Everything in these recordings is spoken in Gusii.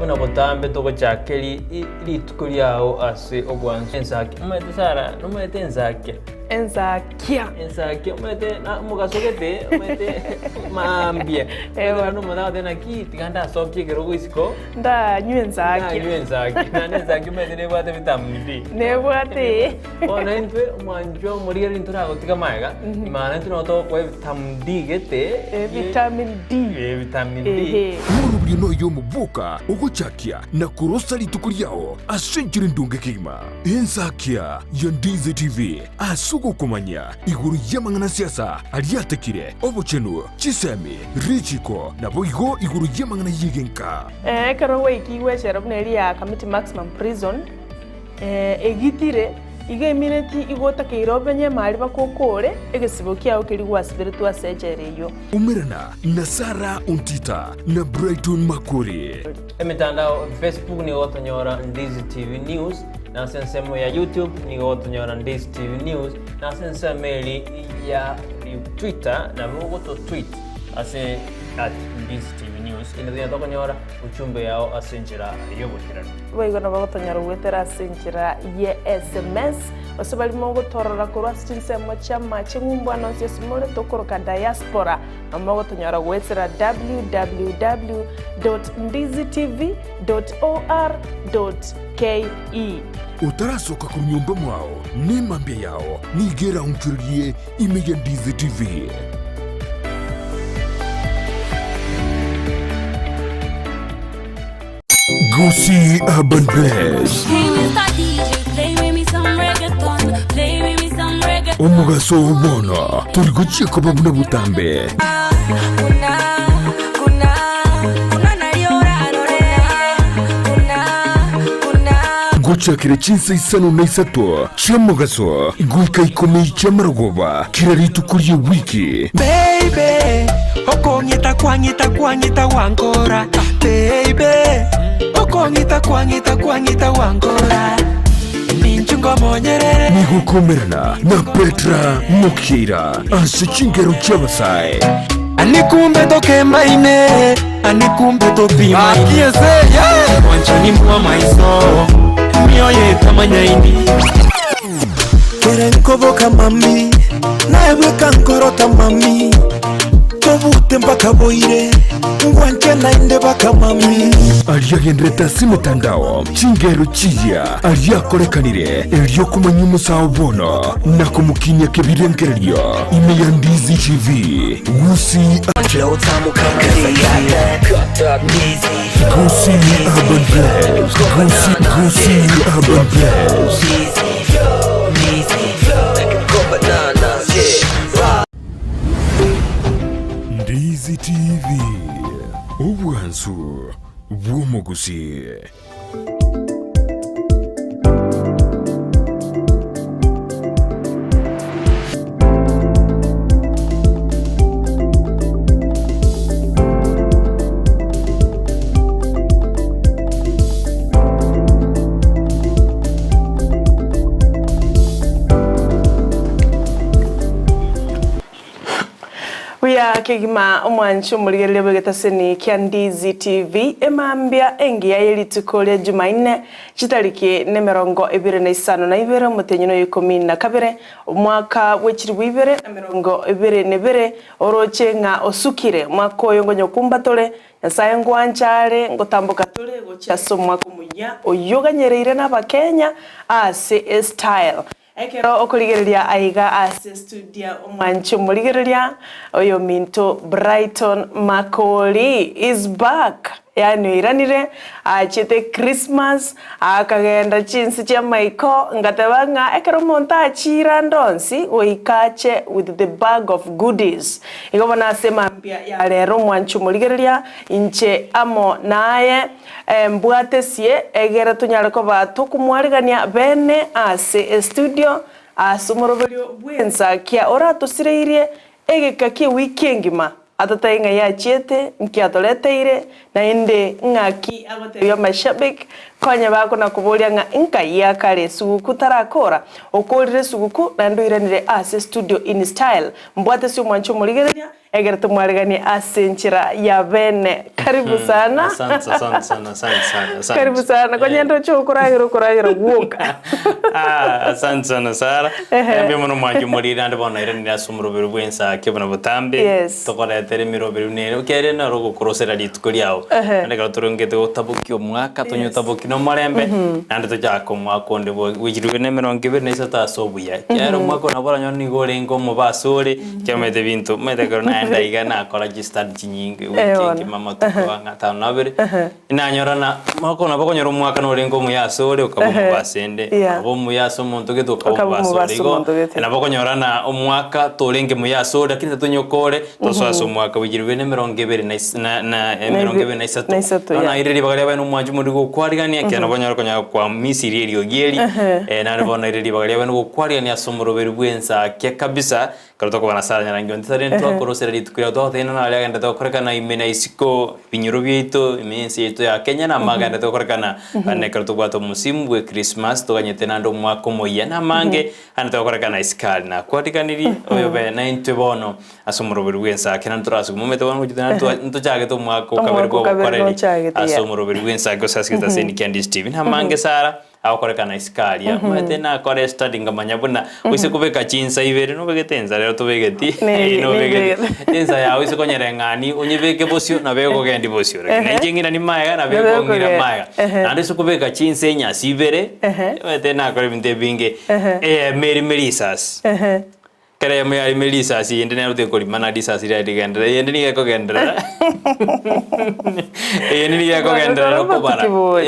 Buna botambe togochaka rituko riao ase obwansu. Ensakia, omanyete Sarah, nomanyete ensakia? Ensakia. Ensakia, omanyete na omogaso gete, omanyete maambia. Eeh bono. Omanyete omonto agoteba naki, tiga ndasokie ekerogo isiko. Ndanywe ensakia. Ndanywe ensakia. Naende ensakia omanyete nebwate vitamin D. Nebwate ee. Bono intwe omwanchwa omorigereria ntoragotiga magega, imana intwe nabo togokoa evitamin D gete. Vitamin D. Eh, vitamin D. Ehe. Omorobio noyo omoboka ogochakia na korosa rituko riao ase enchera endonge kegima. Ensakia ya Ndizi TV ase ogokomanya igoro y'amang'ana siasa aria atekire, obochenu, chisemi, richiko, naboigo igoro y'amang'ana y'egenka. Ekero gwaikigwe echela buna eria ya Kamiti Maximum Prison, egitire, iga emineti igo otakeire omenye emari mpaka okore egesibo kiao keria gwasiberetwe ase echela eyio. Umerana na Sarah Ontita na Brighton Makori. Emetandao Facebook nigo ogotonyora Ndizi TV News, na ase ensemo ya YouTube nigo ogotonyora Ndizi TV News, na ase ensemo eri ya Twitter nabo ogototweet ase at Ndizi TV News. Inde tonya tokonyora ujumbe yao ase enchera y'oboikeranu. Boigo nabo gotonyora goetera ase enchera ye sms, gose baria mogotorora korwa ase chinsemo chi'amache ng'umbu ande onsi ase more tokoroka diaspora, nabo mogotonyora goetera www dot ndizitv dot or dot ke. Otarasoka korwa nyomba mwao, nemambia yao nigo eraonchorerie ime ya Ndizi TV. Gusii Urban Bless. Omogaso oo bono tori gochia koba buna botambe. Gochakera chinsa isano na isato chi'omogaso goika ikomi chi'amarogoba kera rituko ri'ewiki. Baby, okong'ita kwang'ita kwang'ita gwankora Baby, okong'ita kwang'ita kwang'ita gwankora Ninchu ngomonyerere Nigo okomerana na Petra Mokiira ase chingero chi'abasae. Ani kumbe tokembaine Ani kumbe topimaine Mwanchani mwa maiso Mioyo etamanyaini Kere nkoboka mami, naye bweka nkorota mami, tobute mpaka boire, ngwanche naende baka mami. Aria agenderete ase emetandao, chingero chiya aria akorekanire, erio komanya omosao bono na komokinia kebirengererio ime ya Ndizi TV, Gusii Gusii Urban Blast, Gusii, Gusii Urban Blast. Ndizi TV, obwansu bw'omogusii. Buya kegima omwanchi omorigereria bw'egetaseni kia Ndizi TV, emambia engiya ye rituko ria Jumaine chitariki nemerongo ebere na isano na ibere omotenyi noyo ikomi na kabere omwaka bwe chilifu ibere na merongo ebere na ebere oroche ng'a osukire omwaka oyo ngonyokumba tore Nyasae ngwancha are ngotamboka tore gochia ase omwaka omoyia oyio oganyereire n'Abakenya ase estyle. Ekero okorigereria aiga ase estudio omwanchi omorigereria oyominto Brighton Makori is back yaani oiranire achete Christmas akagenda chinse chi'amaiko ngateba ng'a ekero omonto achiire ande onsi goika ache with the bag of goodies. Igo bono ase mambia ya rero omwanchi omorigereria inche amo naye Mbwate sie, egere tonyare koba tokomwarigania bene ase estudio ase omoroberio bw'ensakia oratosireirie egeka ki'ewiki engima, atotebi ng'ai achiete, nki atoreteire, naende ng'aki agotebia amashabik. Konya bakonakoboria ng'a nkai ya kare esuguku tarakora, okorire esuguku naende oiranire ase studio in style. Mbwate ase omwancho omorigereria, egere tomwareganie ase enchera ya bene. Karibu sana. Asante, asante sana, asante sana, asante. Karibu sana. Konya Eh. ndoche okoragera okoragera gwoka. Ah, asante sana Sara. Ehe. Mbuya mono mwanche omoriri naende bono nairanire ase omoroberi bw'ensake buna botambe. Yes. Tokoretera emeroberi buna ere, ekiagera naro ogokorosera rituko riao. Ehe. Naende ekero torengete gotabokia omwaka, tonyotaboki nomorembe, naende tochake omwaka onde bwa bwechirwe na emerongo ebere na isato ase obuya. Ekiagera omwaka oyo nabo oranyore nigo orenge omobe asore, ekiagera omanyete ebinto, omanyete ekero naenda iga nakora chistudy chinyinge, ewiki Eh, bono. engima amatuko ang'e atano na abere, nanyora na omwaka nabo okonyora omwaka norenge omuya asore, okaba omobe asende, Yeah. okaba omuya ase omonto gete, okaba Okaba omobe omobe asore. ase Igo, omonto gete. nabo okonyora na omwaka torenge muya asore, lakini totonyokore, tosoe ase omwaka bwa chilifu bibere na emerongo ebere na is- na na emerongo ebere na isato. Na isato, Bono yeah. naire ribaga riaye nomwanchi omoriri gokwarigania, ekiagera nabo onyare konyara kwamisirie eriogi eri, naende bono naire ribaga riaye gokwarigania ase omoroberi bw'ensakia kabisa, Ekero tokobana ase nyarangi onde tari ntwakorosera rituko riao twagotebia ng'a nari agenderete gokorekana ime na isiko ebinyoro biaito ime y'ense yaito ya Kenya na amagenderete gokorekana naende ekero tobwate omosimu bwe Christmas toganyete naende omwaka omoyia na amange agenderete gokorekana isiko aria. Nakwariganirie oyobe naintwe bono ase omoroberi bw'ense ake naende torasike momanyete bono gochia naende twa ntochagete omwaka o kabere Omwaka bwa o kabere obokoreri nochagete, ase yeah. omoroberi bw'ense ake gose ase egetaseni kia Ndizi TV. Na amange Sarah. Agokorekana isiko aria, omanyete nakora estudy nkamanya buna oise kobeka chinsa ibere nobegete ensa rero tobegeti Neri- eh, nobegeti nimbegete. ensa yago ase konyereng'ani onyebeke bosio nabo ekogendi bosio lakini Ehe. nainche ng'irani magega nabo Nabo ekong'ira ekogenda. magega. Ehe. Naende ase kobeka chinsa enyasi ibere, Ehe. omanyete nakora ebinto ebinge, Ehe. eyemo erime risasi. Ehe. Kera eyemo yarime risasi eyende nero tekorima na risasi riaye rigenderere, eyende nigo ekogenderera eyende nigo ekogenderera Bwana, kobara obotuki bori.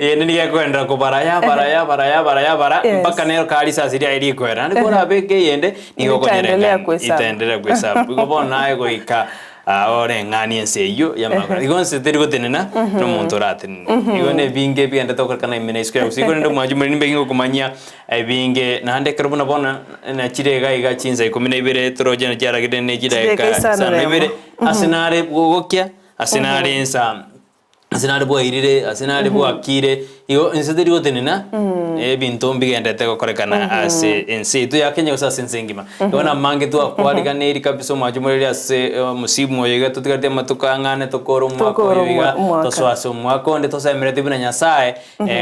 eyende nigo ekogenderera kobara yabara yabara yabara yabara Yes. mpaka nero ka risasi riaye rikoera. Naende korabeke eyende nigo Itaendelea okonyereng'ani kuhesabu. itaendelea kuhesabu. Igo bono naye goika oreng'anie ense eyio y'amagoro. Igo ense teri gotenena, na omonto oratenene. Igo na ebinge ebigenderete gokorekana ime na isiko ya gusii. Korende omwanchi omoriri nimbeke ngokomanyia ebinge naende ekero buna bono nachire iga iga chinsa ikomi na ibere toroche chiaragire ne Chidakika chidakika isano isano na na ibere, emo. ase nare gogokia, ase nare ensa ase nare bwairire, ase nare bwakire, igo ense teri gotenena, ebinto mbigenderete gokorekana ase ense yaito ya Kenya gose ase ense engima. Igo namange twakwariganeiri kabisa omwancho omoreri ase omosimu oyo iga totigareti amatuko ang'ane tokore omwaka Tokore oyo iga, omwaka. tosoe ase omwaka onde tosemereti buna Nyasaye,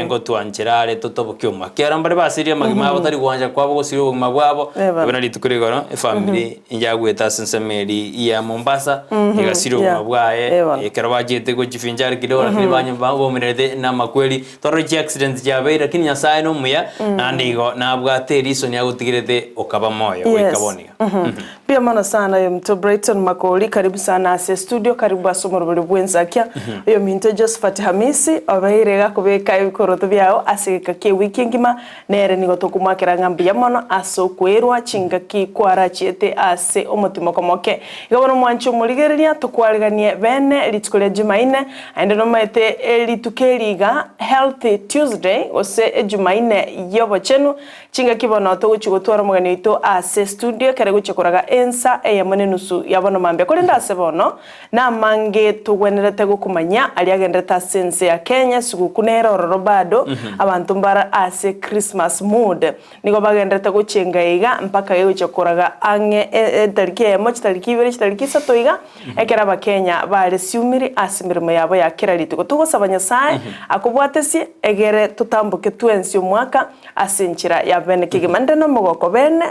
ngotwanchera are totobokie omwaka. Ekiagera mbare basirie amagima abo tari gwancha kwabo gosiria obogima bwabo, Eba. buna rituko ria igoro efamiri yagwete ase ensemo eria ya Mombasa, egasiria obogima Yeah. bwaye, Eba. ekero bachiete gochifinchari kidogo lakini banyo baumererete na amakweri, twarora chiaccident chiabeire lakini Nyasaye nomuya, naende igo nabwate eriso niagotigerete okaba moyo goika bono iga. Mbuya mono sana oyominto Brighton Makori, karibu sana ase estudio, karibu ase omorobori bw'ensakia. Oyominto Josephat Hamisi obeire gakobeka ebikoroto biao ase egeka ki'ewiki engima, nere nigo tokomoakera ng'a mbuya mono ase okwerwa chingaki kwarachiete ase omotimoko moke. Igo bono mwanche omorigereria tokwariganie bene rituko ria Jumaine, naende nomaete rituko eri iga Healthy Tuesday gose Ejumaine y'obochenu, Chingaki bono togochia gotwara omogeni oito ase estudio ekero egochia koraga ensa eyemo na enusu ya bono mambia. Korende ase bono namange togwenerete gokomanyia aria agenderete ase ense ya Kenya, esiguku nere ororo bado, abanto mbare ase Christmas mood. Nigo bagenderete gochenga iga mpaka egochia koraga ang'e etariki eyemo, chitariki ibere, chitariki isato iga, Ekero Abakenya bare siumiri ase emeremo yabo ya kera rituko, togosaba Nyasae akobwatesie egere totamboke twensi omwaka ase enchera ya bene kegima. Nde nomogoko bene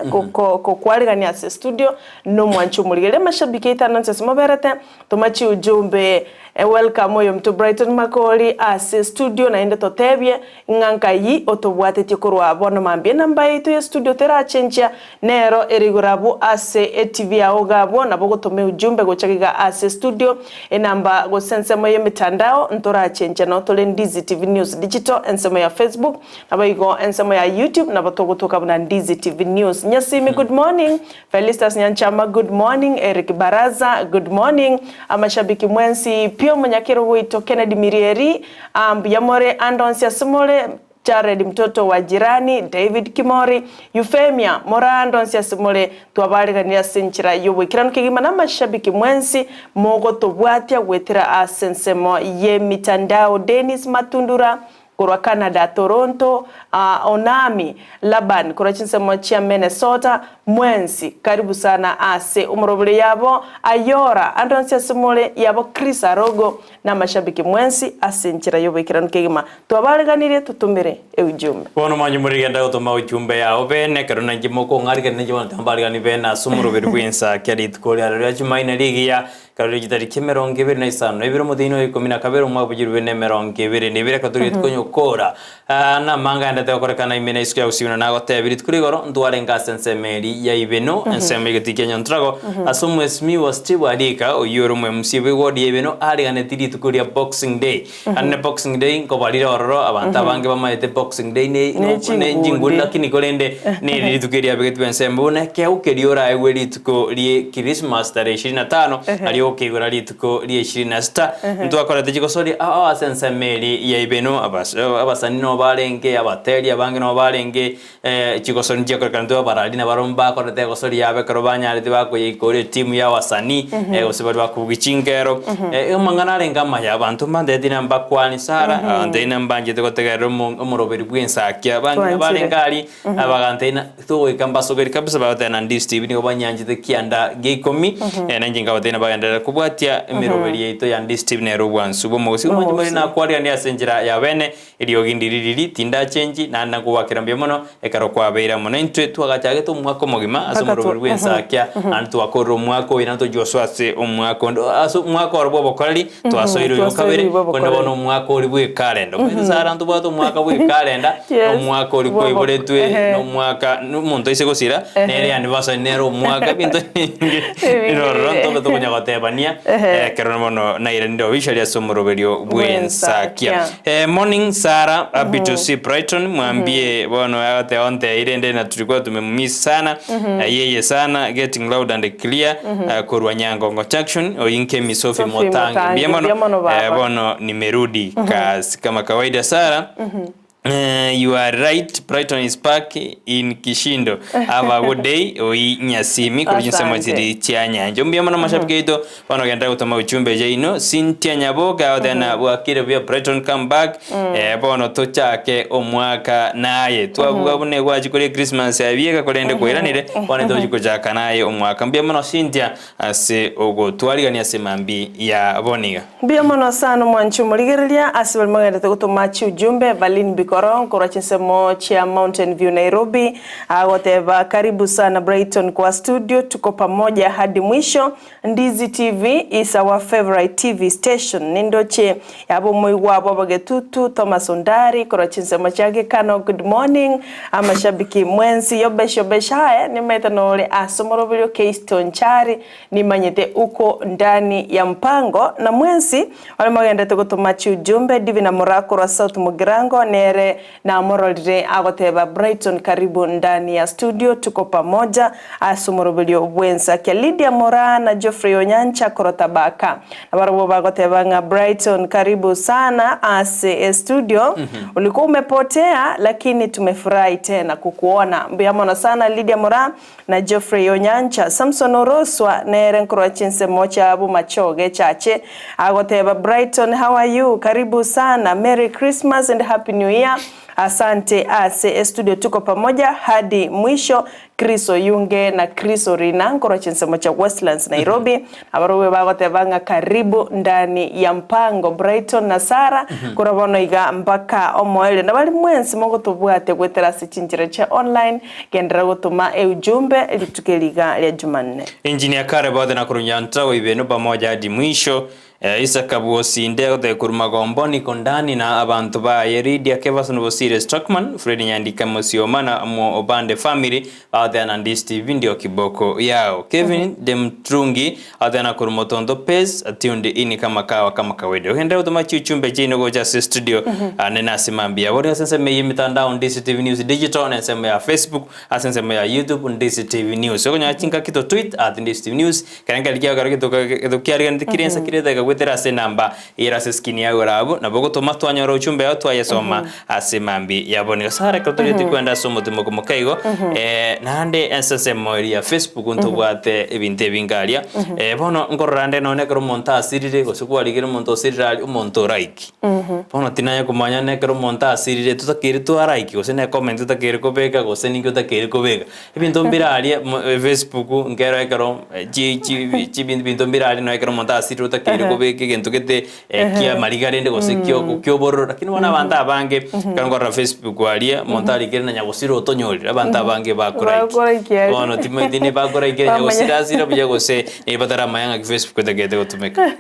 gokwarigania ase estudio nomwanchi omorigereria amashabiki aito ande onsi ase moberete, toma chiujumbe welcome oyominto Brighton Makori ase estudio naende totebie Ng'a nkai otobwatetie korwa bono mambia? Enamba yaito ye studio terachenchia, nero ere igoro abwo ase etv yao iga abwo, nabo ogotoma eujumbe gocha iga ase studio, enamba gose ensemo y'emitandao ntorachenchia noo tore Ndizi TV News Digital, ensemo ya Facebook, naboigo ensemo ya YouTube nabo togotoka buna Ndizi TV News. Nyasimi good morning, Felistus Nyanchama good morning, Eric Baraza good morning, amashabiki mwensi pi omonyakerogo oito Kennedy Mirieri, Aa mbuya more ande onsi ase more, Jared mtoto wa jirani, David Kimori, Euphemia, more ande onsi ase more, twabareganire ase enchera y'oboikeranu kegima na amashabiki mwensi mogotobwatia goetera ase ensemo y'emitandao, Dennis Matundura, korwa Canada, Toronto, Onami, Laban korwa chinsemo chia Minnesota, mwensi karibu sana ase omorobori yabo Ayora, ande onsi ase more yabo Chris Arogo na amashabiki mwensi ase enchera y'oboikeranu kegima. Twabareganirie totomere eujumbe. Bono mwanche morigende gotoma ujumbe yao bene, ekero nainche mokong'arigania nainche bono tambarigani bene ase omoroberi bw'ensa kia rituko riarero ria Jumaine rigiya, ekero ria chitariki emerongo ebere na isano na ibere omotienyi oyo ikomi na kabere omwaka bwa chilifu bibere na emerongo ebere na ebere ekero torigetie konyokora namanga aendete gokorekana ime na isiko ya gusii buna nagotebia rituko ria igoro ntwarenge ase ensemo eria ya Ibeno ensemo y'egetii kia Nyontrago ase omwesimigwa Steve Arika oyio ore omwemc bw'eward ya Ibeno areganetie rituko ria Boxing Day. Naende ne Boxing Day nkobarire ororo, abanto abange bamaete Boxing Day ne Ne ne chingundi chingundi. lakini korende neri rituko eriabegetwe ensemo buna ekeegwa keria oraegwe rituko rie Christmas tarehe ishirini na tano aria okeigora rituko rie ishirini na sita ntwakorete chigosori ao ase ensemo eri ya Ibeno abas abasani nabo barenge abateri abange nabo barenge Chigosori nchiakorekana intwe abarari nabarobwo mbakorete egosori yabo ekero banyarete bakoyeikora etimu ya abasani gose baria bakobugia chingero. Amang'ana arenge amaya abanto mbantebeti na mbakwani Sara, abantebeti na mbanchete gotegerera omoroberi bw'ensakia abang'ina Twanchire. barenge aria abagantebia na togoika mbasogeri kabisa bagoteba na Ndisi TV nigo banyanchete kianda gia ikomi na inche nkabatebia nabagenderere kobwatia emeroberi yaito ya Ndisi TV nere obwansu bw'omogusii. Omwanchi more Omogusii. nakwariganie ase enchera ya bene Eriogi ndiri riri, tindachenchi, naende nakogwakera mbuya mono ekero kwabeire amo naintwe. Twagachagete omwaka omogima ase Mpaka twa- omoroberi bw'ensakia, naende twakorire omwaka oyo, naende tochia gosoa ase omwaka onde. Ase omwaka oro bw'obokoreri, twasoire oyo twasoire kabere, oyo bw'obokoreri. korende bono omwaka oria bw'ekalenda. Omanyete Sarah ntobwate omwaka bw'ekalenda, Yes, na omwaka oria bw'obo- kwaiboretwe, ehe. na omwaka, na omonto aise gosira, nere anniversary nere omwaka, ebinto ebinge Ebinge. ororo ntobe tokonya gotebania, ekero bono nairanire officially ase omoroberio bw'ensakia. Bw'ensakia. Morning Sarah, happy to see Brighton, mwambie bono agoteba ontebie rende na tulikuwa tumemiss sana yeye sana getting loud and clear korwa Nyangongo Junction oinkemi Sophie Sophie Motangi Motangi, mbuya mono mbuya mono baba. bono nimerudi kazi kama kawaida Sarah You are right Brighton is back in kishindo have a good day oi Nyasimi korwa chinsemo Asante. chiri chia nyancha mbuya mono mashabiki aito Bono genderera gotoma uchumbe yaino Cynthia Nyaboke agoteba na bwakire buya Brighton come back bono tochake omwaka naye twabuga buna egwachi kore Christmas aye bieka korende kwairanire bono tochi kochaka naye omwaka mbuya mono Cynthia ase ogotwarigania ase mambi ya bono iga. Mbuya mono sana omwanchi omorigereria ase baria mogenderete gotoma chiujumbe Evaline Bikoro korwa chinsemo chia Mountain View Nairobi agoteba karibu sana Brighton kwa studio tuko pamoja hadi mwisho Ndizi TV is our favourite TV station nindoche yaba omoigwa bw'abagetutu Thomas Ondari korwa chinsemo chia Gekano good morning amashabiki mwensi yobesh yobesh aye nimaete nore ase omoroberio Keiston Chari nimanyete uko ndani ya mpango na mwensi baria mogenderete gotoma chiujumbe Divina Moraa korwa South Mugirango nere Namororire agoteba Brighton karibu ndani ya studio tuko pamoja ase omoroberio bw'ensakia Lydia Moraa na Geoffrey Onyancha korwa Tabaka nabarobwo bagoteba ng'a Brighton karibu sana ase estudio ulikuwa umepotea lakini tumefurahi tena kukuona mbuya mono sana Lydia Moraa na Geoffrey Onyancha Samson Oroswa nere nkorwa chinsemo chia Bomachoge Chache agoteba Brighton how are you karibu sana Merry Christmas and Happy New Year asante ase estudio tuko pamoja hadi mwisho Chris Oyunge na Chris Orina nkorwa chinsemo chia Westlands Nairobi abarobwo bagoteba ng'a karibu ndani ya mpango Brighton na Sarah korwa bono iga mpaka omoerio nabari mwensi mogotobwate goetera ase chinchera chia online Genderera gotoma eujumbe rituko eri iga ria Jumanne. Engineer Kare bote na korunyantra oibeno pamoja hadi mwisho Isaka Bwosinde agotebia korwa Magombo niko ndani na abanto baye Lydia Kevason Bosire Stockman Fred Nyandika Mosioma na Mo Obande family bagotebia na Ndisi TV ndio kiboko yao Kevin Demtrungi agotebia na korwa Motonto Pace tuned in kama kawa kama kawaida Ogenderere gotoma chiuchumbe chiaino gocha ase studio ande nase mambia boria ase ensemo eye emitandao Ndisi TV News Digital na ensemo ya Facebook ase ensemo ya YouTube Ndisi TV News okonyora chingaki to tweet at Ndisi TV News kera nkeri kiao kero getoka getokiariganete kire ensa kire edageka. goetera ase enamba ere ase eskini yago ere abwo, nabo ogotoma twanyora ochumbe yao twayesoma ase mambia ya bono. Igo Sarah ekero torigetie kwenda ase omotimoko moke igo, naende ase ensemo eria ya Facebook ntobwate ebinto ebinge aria, bono nkorora nde nonye ekero omonto asirire gose kwarigire omonto osirire aria, omonto oraiki. Bono tinanya komanya nekero omonto asirire totakeire twaraiki gose ne comment totakeire kobeka gose ninki otakeire kobeka. Ebinto mbire aria mo Facebook nkero ekero chi chi chi binto mbire aria nonya ekero omonto asirire otakeire kobeka egento gete kia mariga rende gose kio kia obororo lakini bono abanto abange ekero nkorora Facebook aria omonto arikire na nyagosira otonyorire abanto abange bakoraiki. Bakoraiki aria. Bono timanyeti nigo bakoraiki nyagosira asire buya gose nigo bataramanya ng'aki Facebook etagete gotumeka.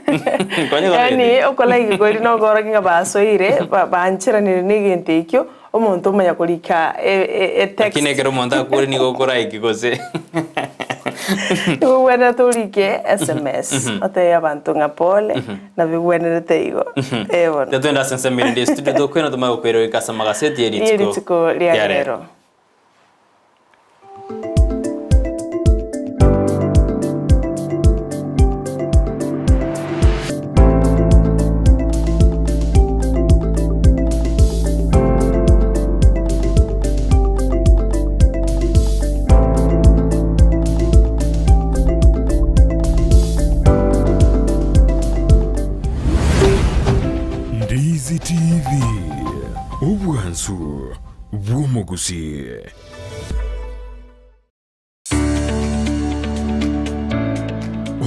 Konya Yaani korende. okolaiki koria nokorokia ng'a basoire ba- baancheranire na egento ekio, omonto omanya korika e- e- etext. Lakini ekero omonto akure nigo okoraiki gose. Nigo obwenerete orike sms, otebie abanto ng'a pole, nabo ebwenerete igo, eh bono. Tiga twende ase ensemo erinde estudio tokwena tomanye gokoira goika ase amagaseti ye rituko Rituko ria ria rero. rero. Ndizi TV, obwansu bw'omogusii.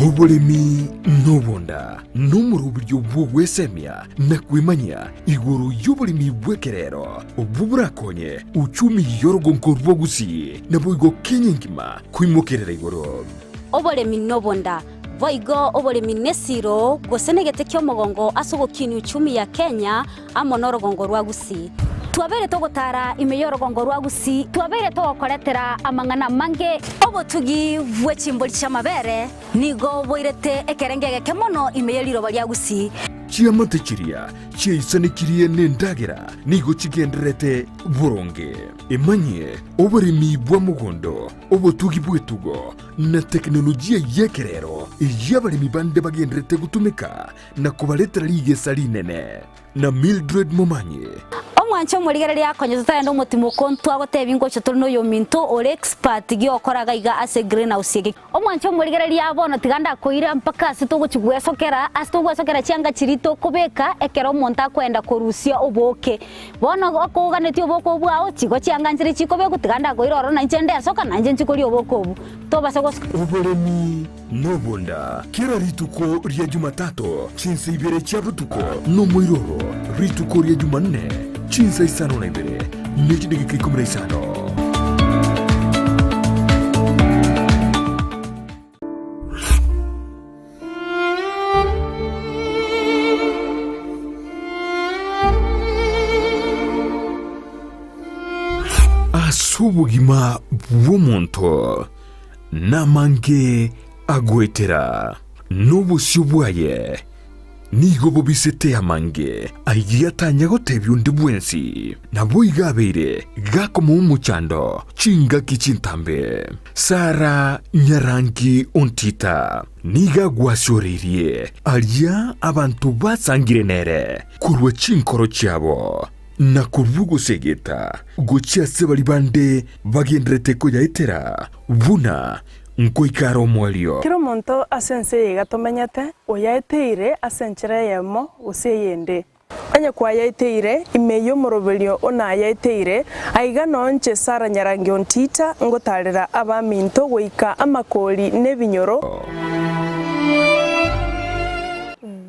Oboremi nobonda nomoroberio bw'ogwesemia na kwemanyia igoro y'oboremi bw'ekerero obwo borakonye uchumi y'orogonko rwa Gusii naboigo Kenya engima koimokerera igoro. Oboremi nobonda, boigo oboremi nesiro gose negete ki'omogongo ase ogokinia uchumi ya Kenya amo norogongo rwa Gusii. Twabeire togotara ime y'orogongo rwa Gusii, twabeire togokoretera amang'ana amange. Obotugi bwe chimbori chi'amabere nigo boirete ekerengo egeke mono ime ye riroba ria Gusii. Chiamate chiria chiaisanekirie nendagera nigo chigendererete boronge. Emanyie oboremi bwa mogondo, obotugi bw'etugo, na tekinolojia y'ekerero eyio abaremi bande bagendererete gotumeka na kobaretera rigesa rinene. Na Mildred Momanyi. Omwanche omorigereria akonye totarenda omotimoko ntwagotebia ngocha tore noyominto ore expert giokora gaiga ase greenhouse eke. Omwanche omorigereria bono tiga ndakoira mpaka ase togochi gwesokera ase togwesokera chianga chiria tokobeka ekero omonto akoenda korusia oboke. Bono okoganetie oboke obwo bwao chigo chianga nchire chikobekwa tiga ndakoira ororo nainche ndesoka nainche nchi koria oboke obwo. Tobasa gosoka. Oboremi Nobonda, kera rituko ria Jumatato chinsa ibere chia botuko, nomoiroro rituko ria Jumanne chinsa isano na ibere ne chidageka ikomi na isano. Ase obogima bw'omonto Namange agoetera, nobosio bwaye nigo bobisete amange ayio atanya gotebia onde bwensi. Naboigo abeire gakomoa omochando chingaki chintambe. Sara nyarangi ontita nigo agwasioreirie aria abanto basangire nere korwa chinkoro chiabo, na korwa ogosegeta gochia ase baria bande bagendererete koyaetera buna nkoika are omoerio. Kera omonto ase ense eye iga tomenyete, oyaeteire ase enchera eyemo gose eyende. Onye kwayaeteire, ime y'omoroberio o nayaeteire, aiga noo inche Sara Nyarangi Ontita ngotarera abaminto goika amakori nebinyoro.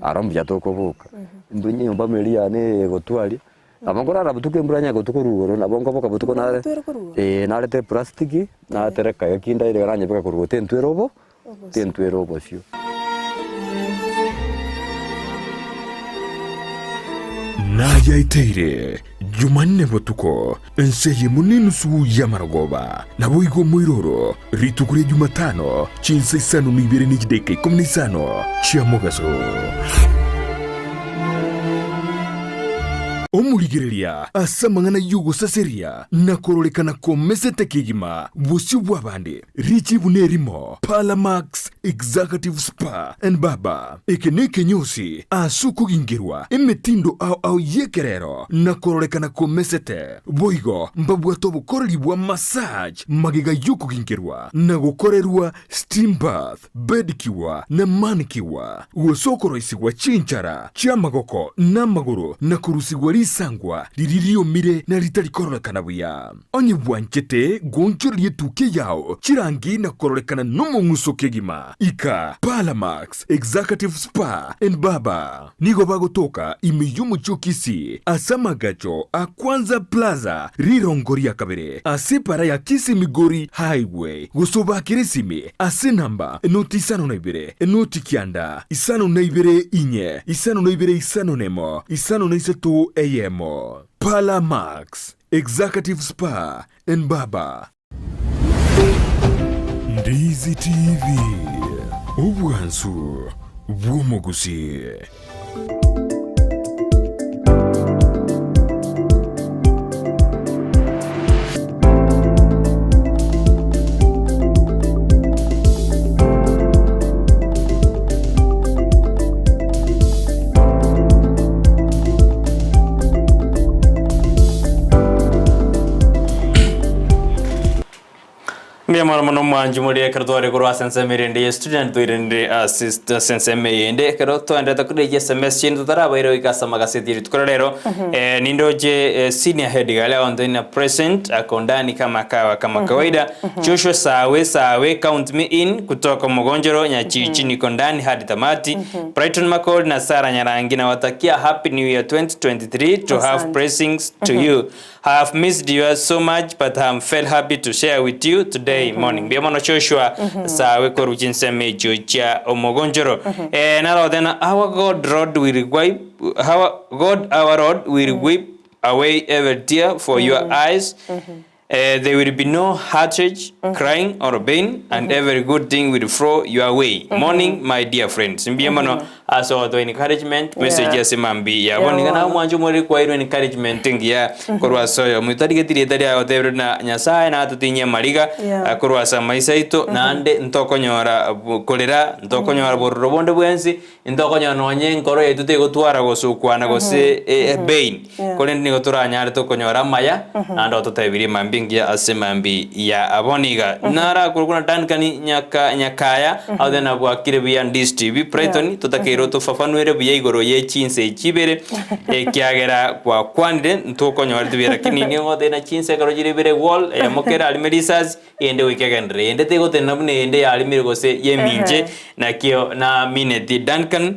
Aro mbuya tokoboka, intwe nyomba eria yane eye egotwaria, Nabo nkorara botuko embura onye egotu korwa igoro, nabo nkoboka botuko nare eh, narete eplastiki, natereka ekinda ere iga nanyebeka korwa igoro tentwera obo, tentwera obosio. Nayaeteire Jumanne botuko, ense eyemo nenusu y'amarogoba, naboigo omoiroro rituko ria Jumatano chinsa isano na ibere ne chidaeka ikomi na isano chia mogaso. Omorigereria ase amang'ana y'ogosaseria na kororekana komesete kegima bosio bw'abande, richibu nerimo, Parlamax Executive Spa and Barber. Eke nekenyosi ase okogingerwa emetindo ao ao y'ekerero na kororekana komesete. Boigo mbabwate obokoreri bwa massage magega y'okogingerwa na gokorerwa steam bath. Bedicure na manicure, gose okoroisigwa chinchara chi'amagoko na amagoro na korusigwa risangwa riria riomire na ritari kororekana buya. Onye bwanchete goonchoreria etukia yao chirangi na kororekana nomong'uso kegima, ika Parlamax Executive Spa and Barber. Nigo bagotoka ime y'omochie o Kisii ase amagacho a Kwanza Plaza rirongo ria kabere ase epara ya Kisii Migori Highway gose obakere esimi ase enamba enoti 52 enoti 9 52 4 52 51 53 1. Parlour Max Executive Spa and Barber. Ndizi TV, obwansu bw'omogusii. Mbuya mono mono mwanchi more ekero tware korwa ase ensemo erende ye studio naende toiranire ase ase ensemo eyende ekero twaenderete koregia sms chiaino totarabaire goika ase amagaseti rituko ria rero eh, nindoche eh, senior head gari agonto ina present ako ndani kama kawa kama kawaida Joshua sawe sawe count me in kutoka Mogonjoro Nyachichi niko ndani hadi tamati Brighton Makori na Sarah Nyarangi nawatakia happy new year 2023 to have Asante. blessings to you I have missed you so much but I'm felt happy to share with you today morning. Mbuya mono Joshua sawe korwa chinsemo echio chia omogonchoro. Eh, narothe na our God road will wipe our God our road will wipe away every tear for your eyes. Eh, there will be no heartache, crying or pain and every good thing will flow your way. Morning my dear friends. Mbuya mono ase ogotoa encouragement message Yeah. ase mambi yabo niga Yeah. naye omwancho more kwairwe encouragement engiya korwa ase oyomo tarigeti rieta riago otebire na nyasaye natotinyie amariga Yeah. ah, korwa ase amaiso aito naende ntokonyora bo- korera ntokonyora bororo bonde bwensi ntokonyora nonye enkoro yaito tegotwara gosukwana gose e- epain Yeah. korende nigo toranyare tokonyora amaya naende ototebirie mambi engiya ase mambi ya abwo niga narakore buna Duncan nyaka nyakaya aothe na bwakire buya Ndisi TV Brighton totakeire otofafanuere buya igoro ye chinsa echi ibere ekiagera gwakwanire ntokonyorete buya lakini nigo ngoteba na chinsa ekero chire ibere wall eyemo kera arime risasi eyende goika egenderere eyende tegotenena buna eyende yarimire gose yeminche nakio namineti Duncan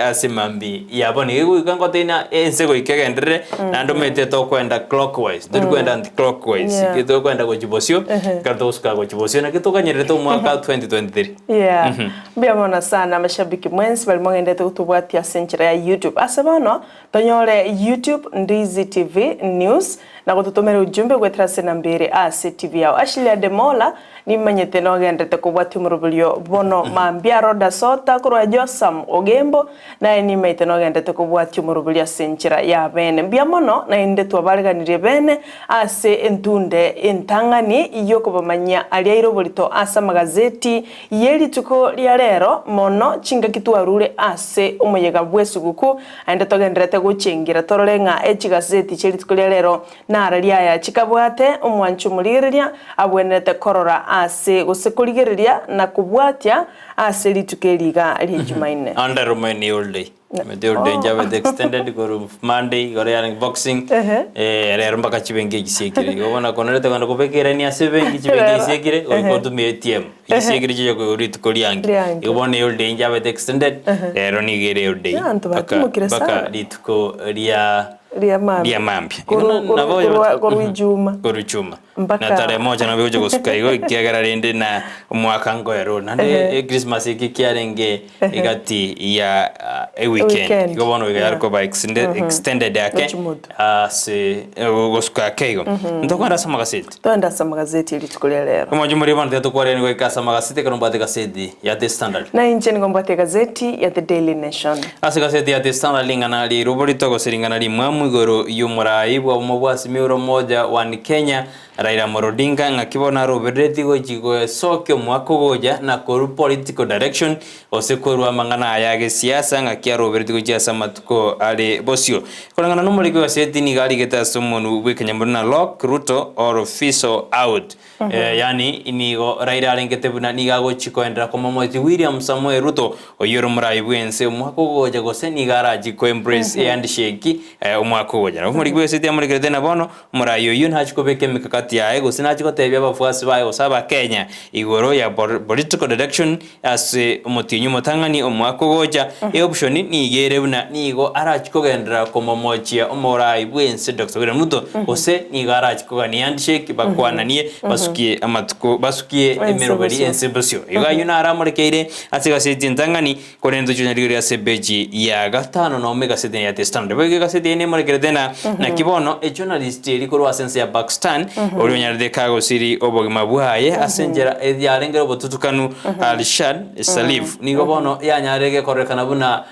ase mambi ya bono iga goika ngotebia na ense goika egenderere naende omanyete tokoenda clockwise tori koenda anti clockwise Yeah. Ekero tokoenda gochia bosio ekero togosuka gochia bosio naki tokanyererete omwaka 2023. Yeah. Mbuya mono sana mashabiki mwensi baria mogendete gotobwatia ase enchera ya YouTube. Ase bono tonyore YouTube Ndizi TV News na gototomera ujumbe goetera ase enamba ere ase TV yao. Ashley Ademola Nimanyete nogenderete kobwatia omoroberio bono mambia Rhoda Sota korwa Josam Ogembo, naye nimaete nogenderete kobwatia omoroberio ase enchera y'abene. Mbuya mono naende twabareganirie bene ase entunde entang'ani y'okobamanyia aria aire oborito ase amagazeti ye rituko ria rero mono chingaki twarure ase omoyega bw'esuguku naende togendererete gochengera torore ng'a echigazeti chie rituko ria rero Nara riaya chikabwate omwancho omorigereria abwenerete korora ase gose korigereria na kobwatia ase rituko eri iga ria Jumaine. Under Romani all day. Mete all day njabete extended koru Monday igoro yarenge boxing. Ehe. Eh rero mpaka chibenki echisiekire. Igo bono konorete kogenda kobekerania ase ebenki chibenki Rero. echisiekire goika otumie ATM. Echisiekire chiacha koigwa rituko riange. Riange. Igo bono all day njabete extended rero nigo ere all day. Yeah, anto Mpaka batimokire mpaka sana. rituko ria Ria mambia. Ria mambia. Koru- Igo na- koru- nabo korwa- korwa Ijuma. Korwa Ijuma. Mpaka- Na tarehe moja nabo egocha gosuka igo ekiagera rende na omwaka nkoera ore. Naende Ehe. echristmas eke kiarenge egati ya ah, eweekend. Weekend. Igo bono iga Yeah. yare koba extended, extended ake Gochi moto. ase eh, gosuka ake igo. Ntokogenda ase amagaseti. Toende ase amagazeti rituko ria rero. Omonche moria bono tiga tokwareranie goika ase amagaseti ekero mbwate egaseti ya The Standard. Na inche nigo mbwate egazeti ya The Daily Nation. Ase egaseti ya The Standard ring'ana riroborito gose ring'ana rimwamu. Endamwamu igoro y'omoraai bw'obomo bwa Azimio la Umoja One Kenya, Raila Amolo Odinga ng'aki bono arobereretie gochia goesokia omwaka ogocha na korwa political direction gose korwa amang'ana aya agesiasa ng'aki aroberetie gochia ase amatuko are bosio. Koreng'ana nomoriki w'egaseti nigo arigete ase omonwa bw'ekenyamorero na Lock Ruto or Fizzle Out. Yaani nigo Raila arengete buna nigo agochia koenderera komomoetia William Samoei Ruto oyio ore omorai bw'ense omwaka ogocha gose nigo arachie ko embrace ehandshake omwaka ogocha. Nabo omoriki bw'eseti amorekerete na bono omorai oyio nachie kobeka emikakati yaye gose nachie gotebia abafuasi baye gose abakenya igoro ya political direction Ase omotienyi omotang'ani omwaka ogocha, eoption nigo ere buna nigo arachie kogenderera komomochia omorai bw'ense Doctor William Ruto gose nigo arachie kogania handshake bakwananie basukie amatuko basukie emeroberi ense bosio. Igo ayio naro amorekeire ase egaseti entang'ani korende tochia konyarigereria ase epeji ya gatano nomo egaseti ya The Standard. Boigo egaseti eye nemorekerete na naki bono ejournalist eria korwa ase ense ya Pakistan oria onyarete kagosiri obogima bwaye ase enchera yarengere obotutukanu Arshad Sharif nigo bono yanyarire gekorekana buna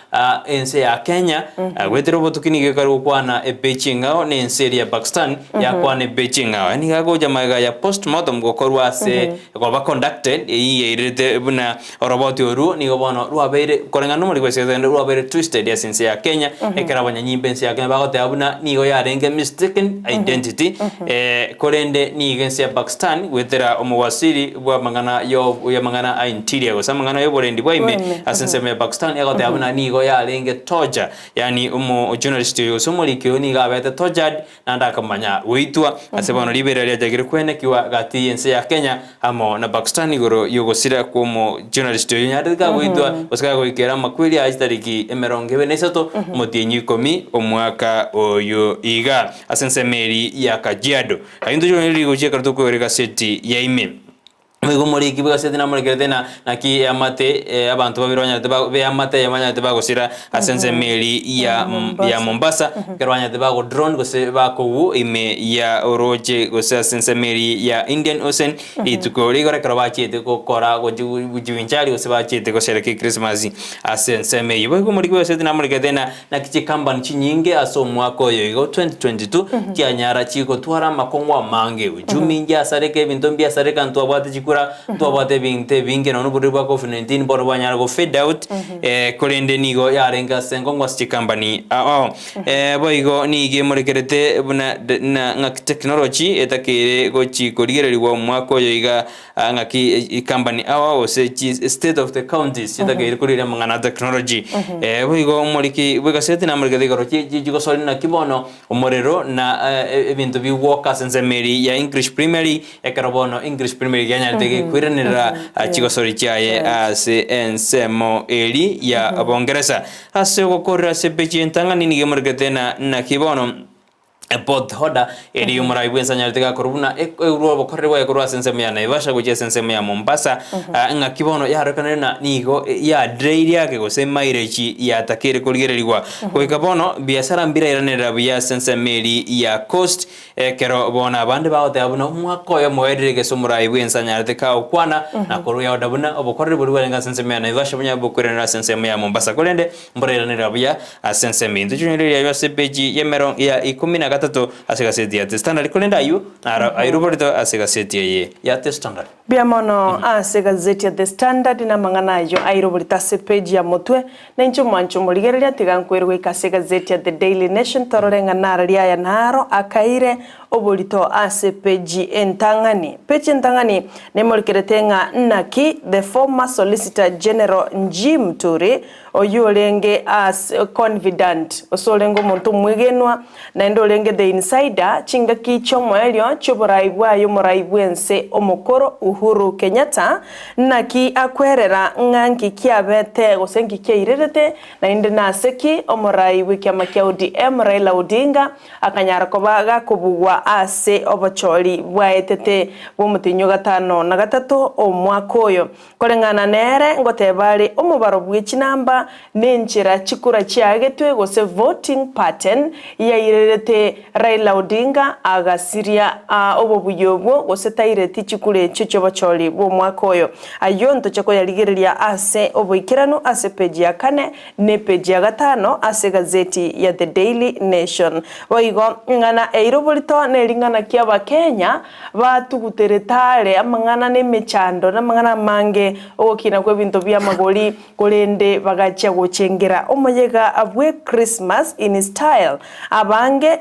ense ya Kenya goetera obotuki nigo ekare gokwana epeji eng'ao na ense eria ya Pakistan yakwana epeji eng'ao. Yaani nigo agocha magega ya postmortem gokorwa ase goba conducted eyio yairerete buna Oroboti orwo nigo bono rwabeire koreng'ana nomoriko bw'esegetende rwabeire twisted ase ense ya Kenya, ekero abanyanyimbo ense ya Kenya bagoteba buna nigo yarenge mistaken identity, korende nigo ense ya Pakistan goetera omowasiri bw'amang'ana yo y'amang'ana a interior gose amang'ana y'oborendi bwa ime ase ensemo ya Pakistan egoteba buna nigo yarenge torture, yaani omo journalist oyo gose omoriki oyo nigo abete tortured Naende akamanya goitwa, ase bono riberera riachakire kwenekiwa gati y'ense ya Kenya amo na Pakistan igoro y'ogosira kw'omojournalist oyo onyarete kagoitwa gose kagoikera amakweri aye chitariki 23 omotienyi ikomi omwaka oyo iga ase ensemo eri ya Kajiado. Ayio ntochorire rigochia ekero tokoigora egaseti ya ime. Boigo omoriki bw'egaseti namorekerete na naki eamate abanto babere banyarete ba beamate eyemo banyarete bagosira ase ensemo eri ya ya Mombasa, ekero banyarete bago drown gose bakogwa ime ya oroche gose ase ensemo eri ya Indian Ocean rituko rigoro ekero bachiete gokora gochi gochivinchari gose bachiete gosherekea Christmas ase ensemo eyio. Boigo omoriki bw'egaseti namorekerete na Naki chikambani chinyinge ase omwaka oyo igo 2022 chianyara chigotwara amakong'u amange, uchumi ngiasareka, ebinto mbiasareka, ntwabwate chikura, ntwabwate ebinto ebinge nonya oborwaire bwa covid 19 bono bwanyara go fade out korende nigo yarenge ase enkong'u ase chikambani ao. Boigo nigo emorekerete buna na ng'aki technology etakeire gochi korigererigwa omwaka oyo iga Ng'aki ekampani ao gose chi state of the counties chitakeire korigereria amang'ana a technology. Boigo omoriki bw'egaseti namorikete igoro chi chi chigosori naki bono omorero na ebinto bigwoka ase ensemo eria ya English Premier League ekero bono English Premier League yanyarete gekoiranerera chigosori chiaye ase ensemo eria ya Bongeresa. Ase ogokorera ase epeji entang'ani nigo emorikete na naki bono. Bodaboda eria omorai bw'ense anyarete gakorwa buna erwa obokoreri bwaye korwa ase ensemo ya Naivasha gochia ase ensemo ya Mombasa, ng'aki bono yarorekanire na nigo yadireirie ake gose mileage yatakeire korigererigwa. Goika bono biasara mbirairanerera buya ase ensemo eria ya Coast, ekero bono abande bagoteba buna omwaka oyomo oerire gese omorai bw'ense anyarete kagokwana na korwa yaoda buna obokoreri boria bwarenge ase ensemo ya Naivasha bonyare bokoiranera ase ensemo ya Mombasa. Korende Mborairanera buya ase ensemo eye. Ntochonyore riayo ase epeji y'emero ya ikomi na gatato ase egaseti ya The Standard, korende ayio naro airoboretwe ase egaseti eye ya The Standard. Mbuya mono ase egazeti ya The Standard na amang'ana ayio airoborete ase epeji ya motwe. Na inche omwanche omorigereria tiga nkoire goika ase egazeti ya The Daily Nation torore ng'a narari aya naro akaire oborito ase epeji entang'ani. Peji entang'ani nemorikerete ng'a naki The former Solicitor General Njii Muturi Oyio orenge as confidant, gose orenge omonto omwegenwa, naende orenge the insider, chingaki chi'omoerio chi'oborai bwaye omorai bw'ense omokoro Uhuru Kenyatta, naki akwerera ng'a nki kiabete gose nki kiairerete, naende nase ki omorai bw'ekiama kia ODM Raila Odinga akanyara koba gakobugwa ase obochori bwaetete bw'omotenyi o gatano na gatato omwaka oyo. Koreng'ana nere ngoteba are omobaro bwe chinamba nenchera chikura chiagetwe gose voting pattern yairerete Raila Odinga agasiria obobuya obwo gose taireti chikura echio chiobo. chiobochori bw'omwaka oyo. Ayio ntoche koyarigereria ase oboikeranu ase epeji ya kane na epeji ya gatano ase egazeti ya The Daily Nation. Boigo ing'ana eire oborito nering'ana ki Abakenya batuguterete are amang'ana na emechando na amang'ana amange ogokina kw'ebinto bi'amagori Korende bagachia gochengera omoyega bwe Christmas in style. Abange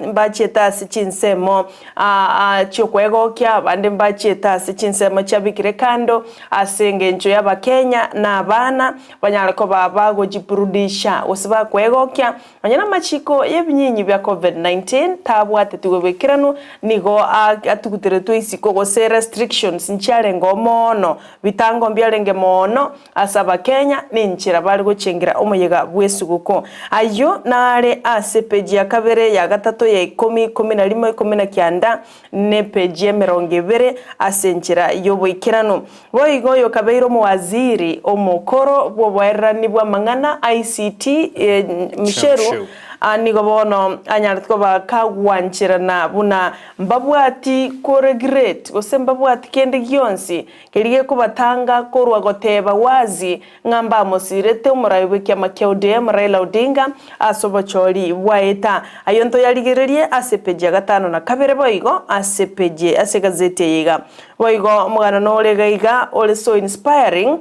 mbachiete ase chinsemo chi'okwegokia, abande mbachiete ase chinsemo chiabekire kando ase engencho y'Abakenya na abana banyare koba bagojiburudisha gose bakwegokia. Nonya namachiko y'ebinyinyi bia Covid-19 tabwatetigwe boikeranu, nigo atuguteretwe isiko gose restrictions nchiarengeo moono, bitango mbiarenge moono ase Abakenya nenchera bare gochengera omoyega bw'esuguku. Ayio nare ase epeji ya kabere, ya gatato, ya ikomi, ikomi na rimo, ikomi na kianda, nepeji y'emerongo ebere ase enchera y'oboikeranu. Boigo oyokabeire omowaziri omokoro bw'oboererani bw'amang'ana, ICT, Mucheru, nigo bono anyarete koba kagwancherana buna mbabwati koregret gose mbabwati kende gionsi keria gekobatanga korwa goteba wazi ng'a mbamosirete omorai bw'ekiama kia ODM Raila Odinga ase obochori bwaeta. Ayio ntoyarigererie ase epeji ya gatano na kabere boigo ase epeji ase egazeti eye iga. Boigo omogano nore iga iga ore so inspiring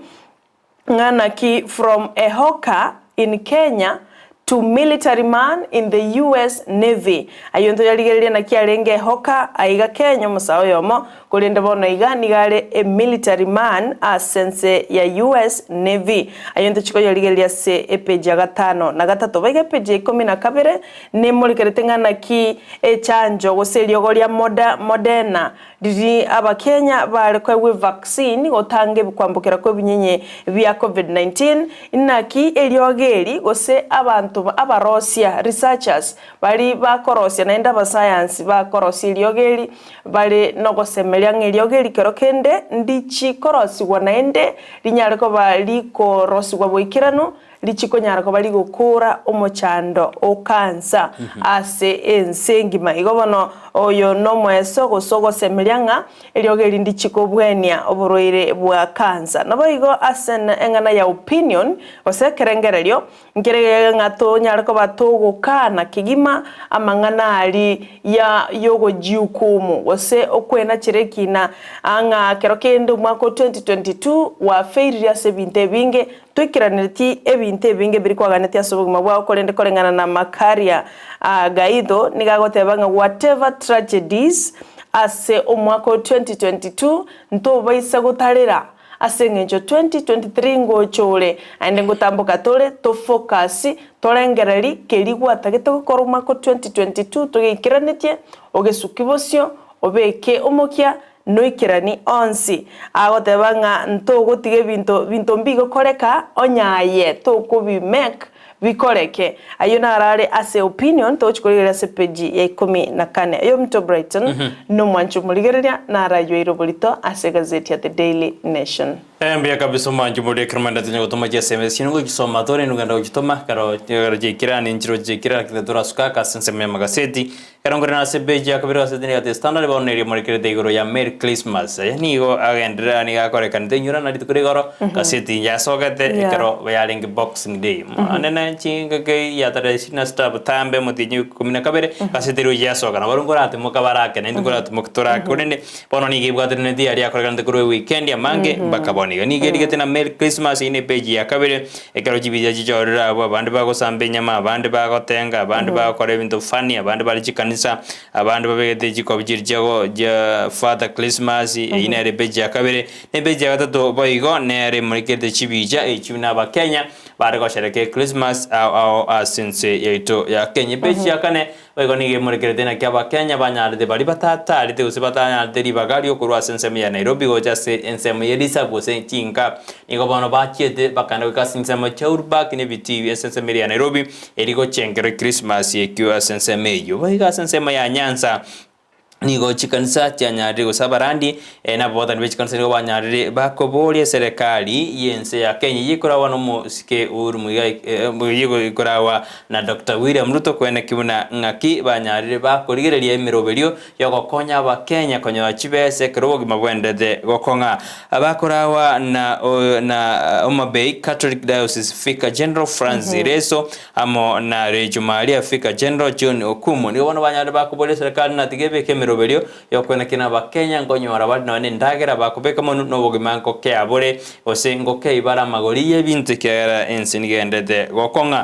ng'a naki from a hawker in Kenya to military man in the US Navy. Ayio ntoyarigererie naki arenge a hawker aiga Kenya omosae oyomo Korende bono iga nigo are a military man ase ense ya US Navy. Ayio ntochie koyorigereria ase epeji ya gatano na gatato. Boigo epeji ya ikomi na kabere nemorekerete ng'a naki echanjo gose eriogo ria Moda Moderna riria abakenya bare koegwa evaccine gotanga ebikwambokera kwa ebinyinyi bia Covid 19 inaki eriogo eri gose abanto abarosia, researchers, bari bakorosia naende abasayansi bakorosia eriogo eri Bare nogosemeria ng'a eriogi eri kero kende ndichikorosigwa naende rinyare koba rikorosigwa boikeranu, richikonyara koba rigokoora omochando o kansa ase ense engima. Igo bono oyo nomoeso gose ogosemeria ng'a eriogi eri ndichikobwenia oborwaire bwa kansa. Naboigo ase eng'ana ya opinion gose ekerengererio Nkeregege ng'a tonyare koba togokana kegima amang'ana aria ya y'ogojiukumu gose okwenachera ekina, ng'a kero kende omwaka o 2022 gwafeirire ase ebinto ebinge, toikeranereti ebinto ebinge biria kwaganetie ase obogima bwao korende koreng'ana na Macharia Gaitho nigo agoteba ng'a whatever tragedies ase omwaka o 2022 ntobaisa gotarera Ase engencho 2023 ngocha ore, naende ngotamboka tore, to focus, torengereri keria gwatagete gokora omwaka o 2022 togeikeranetie, ogesuki bosio, obeke omokia, noikerani onsi. Agoteba ng'a ntogotiga ebinto binto mbigokoreka onye aye tokobi make bikoreke. Ayio naro are ase opinion togochia korigereria ase peji ya ikomi na kane. Oyominto Brighton nomwanchi omorigereria naro ayoeire oborito ase egazeti ya The Daily Nation. Mbuya kabisa omwanchi omoria ekero omanyete onye gotoma chiesemi chiaino ngochisoma tore naende ogenda gochitoma ekero ekero chiaikire yaani nchiro chiaikire lakini torasuka aka ase ensemo y'amagaseti. Ekero nkorenda ase epeji ya kabere gaseti nigo The Standard bono erio emorekerete igoro ya Merry Christmas. Aya nigo agenderera yaani gakorekanete inyora na rituko rigoro gaseti yasogete Yeah. ekero yarenge Boxing Day. Monene chingaki ya tarehe ishirini na sita botambe omotienyi o ikomi na kabere gaseti erio yasoka. Nabo nkoratimoka barake naintwe nkoratimoka torake korende bono nigo ebwateraneti aria akorekanete korwa ewikendi amange mpaka bono iga. Nigo erigete na Merry Christmas eyio ne epeji ya kabere Ekero chibicha chichorire abwo, abande bagosamba enyama, abande bagotenga, abande bagokora ebinto funny, abande bare chikanisa, abande babegete chikobi chiria chiago chia Father Christmas, eyio nere epeji ya kabere. Na epeji ya gatato boigo nere emorekerete chibicha echio na abakenya bare gosherekea echristmas ao ao ase ense yaito ya Kenya. Epeji ya kane Boigo nigo emorekerete naki Abakenya banyarete baria batatarete gose batanyarete ribaga riokorwa ase ensemo ya Nairobi gocha ase ensemo ye risabu gose chinka. Nigo bono bachiete bakagenda goika ase ensemo chia Uhuru Park na ebitii ase ensemo eria ya Nairobi eri gochengera Christmas ekio ase ensemo eyio. Boigo ase ensemo ya Nyanza. Nigo chikanisa chianyarire gose abarandi na ababwatani be chikanisa nigo banyarire bakoboria eserekari y'ense ya Kenya eyio ekoragwa nomosike Uhuru Muigai eyio ekoragwa na Doctor William Ruto koeneki buna ng'aki banyarire bakorigereria emeroberio yogokonya abakenya konyora chibesa ekero obogima bwendete gokong'a. Bakoragwa na na Homa-Bay Catholic Diocese Vicar General Francis Reso Amo na Recho Maria Vicar General John Okumu nigo bono banyarire bakoboria eserekari na tiga ebeke emeroberio y'okoenekina abakenya nkonyora bare nonya nendagera bakobeka monwe na obogima nkokea bore gose nkokei bare amagori y'ebinto ekiagera ense nigo egenderete gokong'a.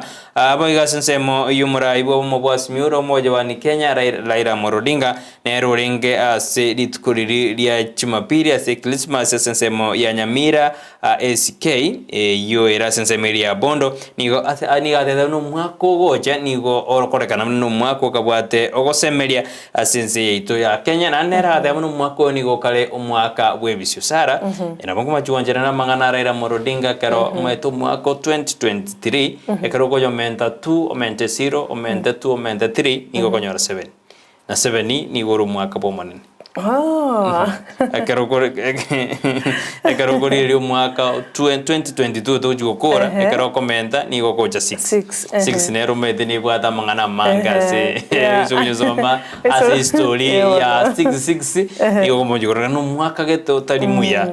Boigo ase ensemo y'omorai bw'obomo bwa Azimio Omojabani Kenya Raila Amolo Odinga nere orenge ase rituko riria ria Jumapili ase Christmas ase ensemo ya Nyamira ACK eyio ere ase ensemo eria ya Bondo, nigo ase nigo atebete buna omwaka ogocha nigo orokorekana buna nomwaka okabwate ogosemeria ase ense yaito ya Kenya, naende nere agateba buna omwaka oyo nigo okare omwaka bw'ebisio. Sarah, nabo nkomachi gwancherana amang'ana a Raila Amolo Odinga ekero omanyete omwaka o 2023, ekero okoyomenta two omente zero, omente two omente three, nigo okonyora seven. Na sebeni nigo ore omwaka bw'Omonene. Ekero okore ekero okorigereria omwaka o 2022 togochi gokora, ekero okomenta nigo ogocha six. Six, ehe. Six nere omanyete nebwate amang'ana amange ase Yeah. ase onyesoma ase history ya six six, nigo okomochi korora na omwaka gete otari muya,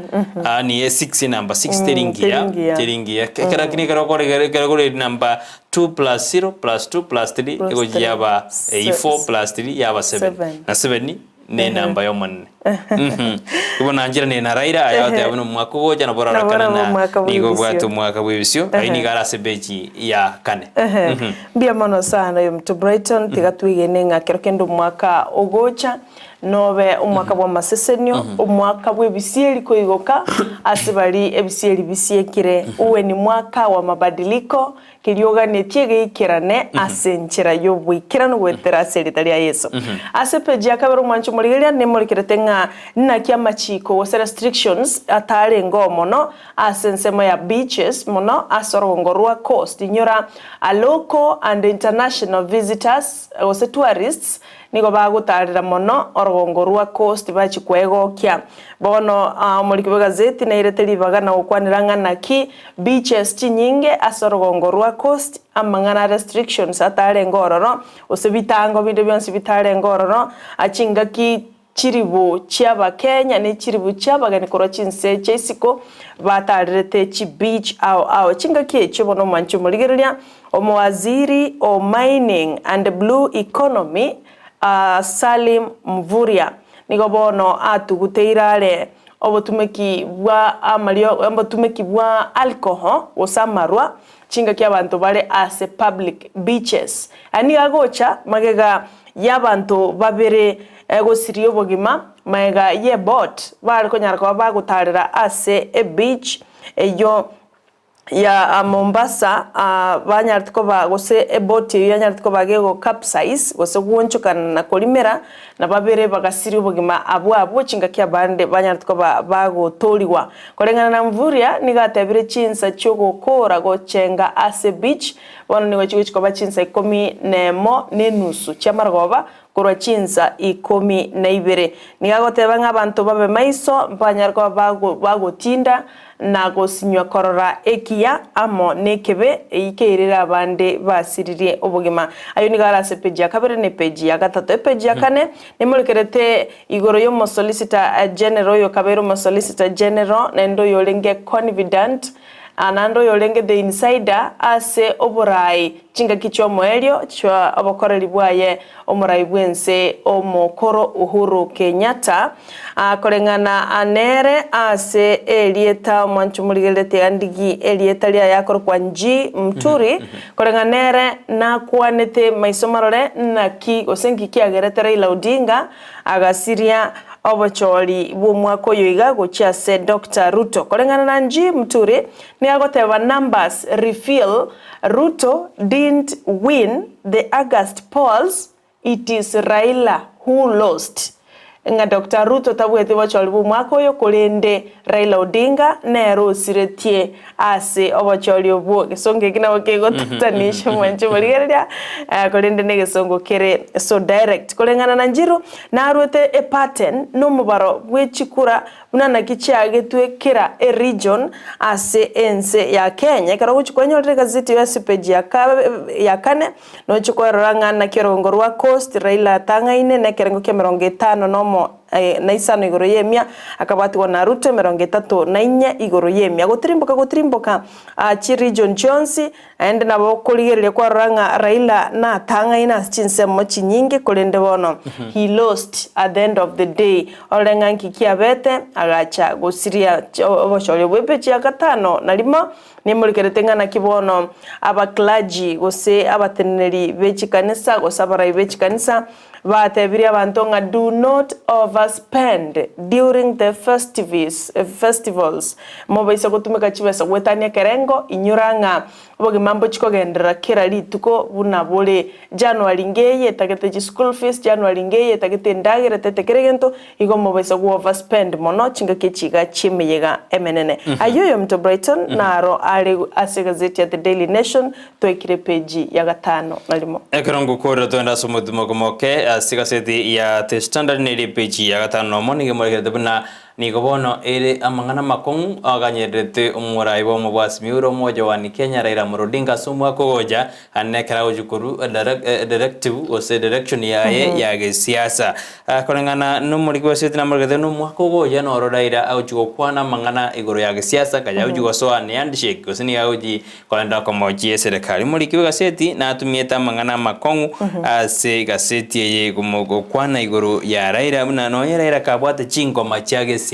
yaani esix enamba six teri ngiya, teri ngiya. teri ngiya. Ekero lakini ekero okoregereria ekero okorigereria number 2 plus 0 plus 2 plus 3 Plus egochia three, yaba eyio 4 six, plus 3 yaba 7 seven. na 7 ne enamba ya omonene Mhm. Igo nanchera ne na Raila aya agoteba buna omwaka ogocha nabo Nabo orarekane oraba na omwaka nigo bw'ebisio. obwate omwaka bw'ebisio ayio nigo are ase epeji ya kane Ehe. Mhm. Mbuya mono sana oyo Mto Brighton, tiga twegene ng'a kero kende omwaka ogocha nobe omwaka bw'amasesenio, omwaka bw'ebisieri koigoka ase baria ebisieri bisiekire, uwe ni mwaka wa mabadiliko, Keria oganetie geikerane ase enchera y'oboikeranu goetera ase erieta ria Yeso. Ase epeji ya kabere omwancho omorigereria nemorekerete ng'a naki amachiko gose restrictions atarenge oo mono ase ensemo ya beaches mono ase orogongo rwa coast. Inyora a local and international visitors gose tourists Nigo bagotaarera mono orogongo rwa Coast bachie kwegokia. Bono omoriki bw'egazeti nairete ribaga na gokwanera ng'a naki beaches chinyinge ase orogongo rwa Coast amang'ana a restrictions atarenge ororo gose bitango binde bionsi bitarenge ororo chingaki chiribu chi'Abakenya ne chiribu chi'abageni korwa chinse chia isiko batarerete chibeach ao ao. Chingaki echio bono omwanchi omorigereria, omowaziri o Mining and Blue Economy Salim Mvurya nigo bono atuguteire are obotumeki bwa amario obotumeki bwa alcohol gose amarwa chingaki abanto bare ase public beaches. Aya nigo agocha magega y'abanto babere gosiria obogima magega y'eboat bare konyara koba bagotarera ase ebeach eyio ya Mombasa banyarete koba gose eboat eyio yanyarete koba gego capsize gose gwonchokana na korimera na babere bagasiria obogima abwo abwo chingaki abande banyarete koba bagotoorigwa. Koreng'ana na Mvurya nigo atebire chinsa chi'ogokoora gochenga ase beach bono nigo chigochi koba chinsa ikomi nemo na enusu chi'amarogoba korwa chinsa ikomi na ibere. Nigo agoteba ng'a abanto babe maiso mbanyare koba bagotinda na gosinywa korora ekiya amo nekebe, eyio keirire abande basiririe obogima. Ayio nigo are ase epeji ya kabere na epeji ya gatato. Epeji ya kane nemorekerete igoro y'omosolicitor general oyo okabeire omosolicitor general naende oyorenge confidant naende oyorenge the insider ase oborai chingaki chi'omoerio chia obokoreri bwaye omorai bw'ense omokoro Uhuru Kenyatta koreng'ana nere ase erieta omwancho morigereretie andigi erieta riaye akorokwa Njii Mturi koreng'ana nere nakwanete maiso marore naki gose nki kiagerete Raila Odinga agasiria obochori bw'omwaka oyo iga gochia ase Doctor Ruto. Koreng'ana na Njii Mturi nigo agoteba numbers reveal Ruto didn't win the August polls, it is Raila who lost. Ng'a Doctor Ruto tabweti bochori bw'omwaka oyo korende Raila Odinga nere osiretie ase obochori obwo. Egesongo eki nabo kegotatanisha mwanche morigereria korende negesongo kere so direct. Koreng'ana na Njiru narwete epattern nomobaro bwe chikura buna naki chiagetwe kera eregion ase ense ya Kenya. Ekero ogochia kwenyorera egazeti eyo ase page ya kane Nochie kwerora ng'a naki orogongo rwa Coast Raila atang'aine nekerengo ki'emerongo etano nomo na isano igoro y'emia, akabwatigwa na Ruto emerongo etato na inye igoro y'emia. Gotirimboka gotirimboka chiregion chionsi, naende nabo okorigereria kwarora ng'a Raila natang'aine ase chinsemo chinyinge korende bono he lost at the end of the day. Orore ng'a nki kiabete agacha gosiria obochoria bw'epeji ya gatano na rimo. Nimorikerete ng'a naki bono abaclergy, gose abateneneri be chikanisa, gose abarai be chikanisa, batebirie abanto ng'a do not overspend during the festivies, festivals. Mobaise gotumeka chibesa goetania ekerengo, inyora ng'a obogima mbochi kogenderera kera rituko buna bore. January ngeye etagete chischool fees, January ngeye etagete endagera etagete kera egento, Igo mobaisa go overspend mono chingaki echi iga chi'emeyega emenene. Ayio oyominto Brighton naro are ase egazeti ya The Daily Nation twaikire epeji ya gatano na rimo. Ekero ngokorera togende ase omotimoko moke ase egaseti ya The Standard nere epeji ya gatano nomo nigo emorekerete buna nigo bono ere amang'ana amakong'u aganyererete omorai bw'omobwasimi ore omojoani Kenya Raila Amolo Odinga ase omwaka ogocha Naende ekero agochia korwa directive gose direction yaye ya gesiasa. Koreng'ana nomoriki bw'esegi tinamorigete nomwaka ogocha noro Raila agochia gokwana amang'ana igoro ya gesiasa kanya agochia gosoa ne handshake gose nigo agochia korenda komochia eserekari. Omoriki bw'egaseti natumiete amang'ana amakong'u ase egaseti eye gokwana igoro ya Raila buna nonye Raila kabwate chingoma chia gesiasa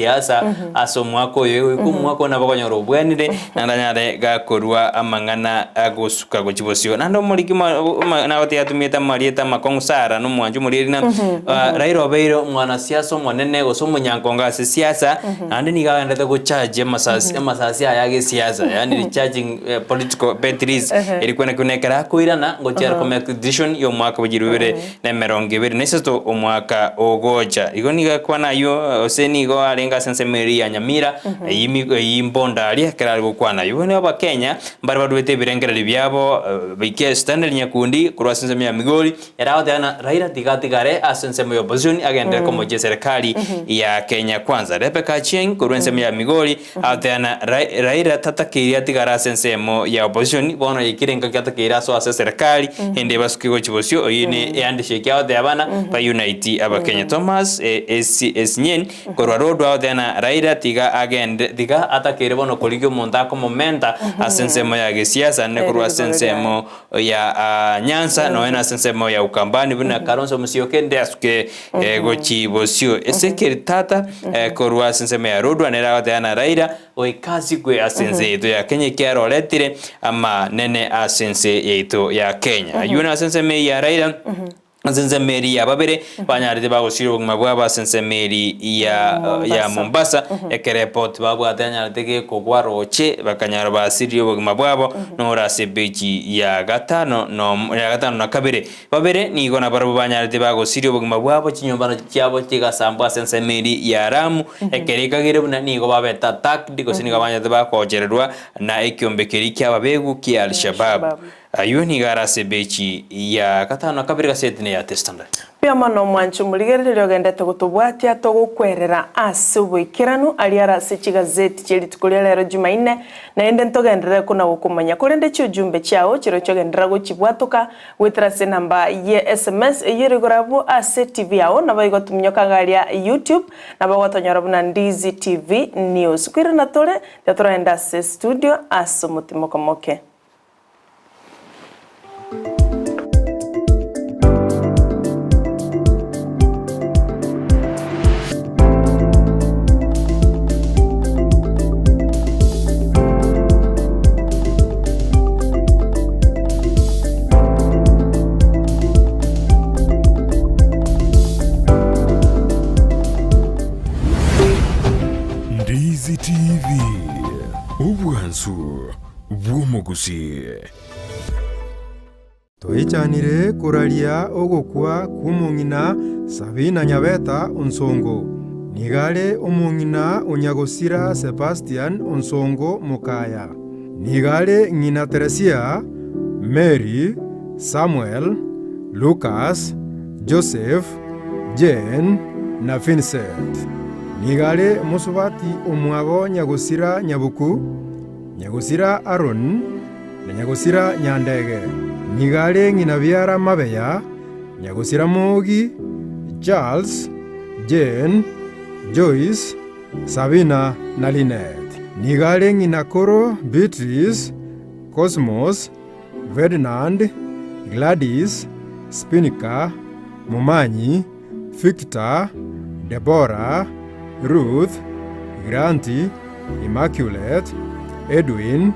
ase omwaka oyo goika omwaka oyo nabo okonyora obwenire naende anyare gakorua amang'ana agosuka gochia bosio. Naende omoriki nagotebi atumiete amarieta amakong'u Sarah na omwancho omorieri na Raila obeire omwanasiasa omonene gose omonyankongo ase siasa naende nigo agenderete gocharge amasasi amasasi aya agesiasa yaani recharging political batteries eri kwenekwa buna ekero akoirana ngochia are komake decision ya omwaka bwa chilifu ibere na emerongo ebere na isato omwaka ogocha. Igo nigo akwana ayio gose nigo arenge ase ensemo eria ya Nyamira eyio mbondo aria ekero are gokwana ayio. Bono Abakenya mbare baruete ebirengererio biabo baike Stanley Nyakundi korwa ase ensemo ya Migori ere agoteba ng'a Raila tiga atigare ase ensemo ya opposition agenderere komochia eserekari ya Kenya Kwanza. Rebecca Achieng korwa ensemo ya Migori agoteba ng'a Raila tatakeiri atigare ase ensemo ya opposition bono yaikire engaki atakeire asoe ase eserekari ende basuke gochia bosio oyio ne ehandshake agoteba ng'a ba unite Abakenya. Thomas Esinyen Korwa Lodwar agoteba na Raila tiga agende tiga atakeire bono korigia omonto akomomenta ase ensemo ya gesiasa naende korwa ase ensemo ya Nyanza nonya na ase ensemo ya Ukambani buna Kalonzo Musyoka ende asuke gochi bosio. Ezekiel Tata korwa ase ensemo ya Lodwar nere agoteba na Raila goika asikwe ase ense yaito ya Kenya ekiagera oretire amanene ase ense yaito ya Kenya. Aywo nase ensemo eye ya Raila. Ase ensemo eria ya babere banyarete bagosiria obogima bwabo ase ensemo eria ya Mombasa, ekero eport babwate yanyarete gekogwa roche bakanyara basiririe obogima bwabo noro ase ebechi ya gatano nomo ya gatano na kabere. Babere nigo nabarabwo banyarete bagosiria obogima bwabo chinyomba nachi chiabo chigasambwa ase ensemo eria ya Lamu, ekero ekagere buna nigo babete attacked gose nigo banyarete bakochererwa na ekiombe keria ki'ababegu kia Al-Shabaab. Ayio nigo are ase ebechi ya gatano na kabere gaseti na eya The Standard. Mbuya mono omwanche omorigereria ogendete gotobwatia togokwerera ase oboikeranu aria are ase chigazeti chie rituko ria rero Jumaine, naende ntogenderere kona gokomanya. Korende chiujumbe chiao chirochio genderera gochibwatoka goetera ase enamba ye sms eyio ere igoro abwo ase TV yao naboigo tominyoka iga aria YouTube nabo ogotonyora buna Ndizi TV News. Koirana tore tiga toragende ase studio ase omotimoko moke. Ndizi TV, obwansu. bw'omogusii. Twaichanire koraria ogokwa kw'omong'ina Sabina Nyabeta Onsongo. Nigo are omong'ina o nyagosira Sebastian Onsongo Mokaya. Nigo are ng'ina Teresia, Mary, Samuel, Lucas, Joseph, Jane, na Vincent. Nigo are mosubati omwabo nyagosira Nyabuku, nyagosira Aaron, na nyagosira Nyandege. Nigo are ng'ina biara Mabeya, nyagosira Mogi, Charles, Jane, Joyce, Sabina na Linet. Nigo are ng'ina koro Beatrice, Cosmos, Ferdinand, Gladys, Spinica, Momanyi, Victor, Deborah, Ruth, Grant, Immaculate, Edwin,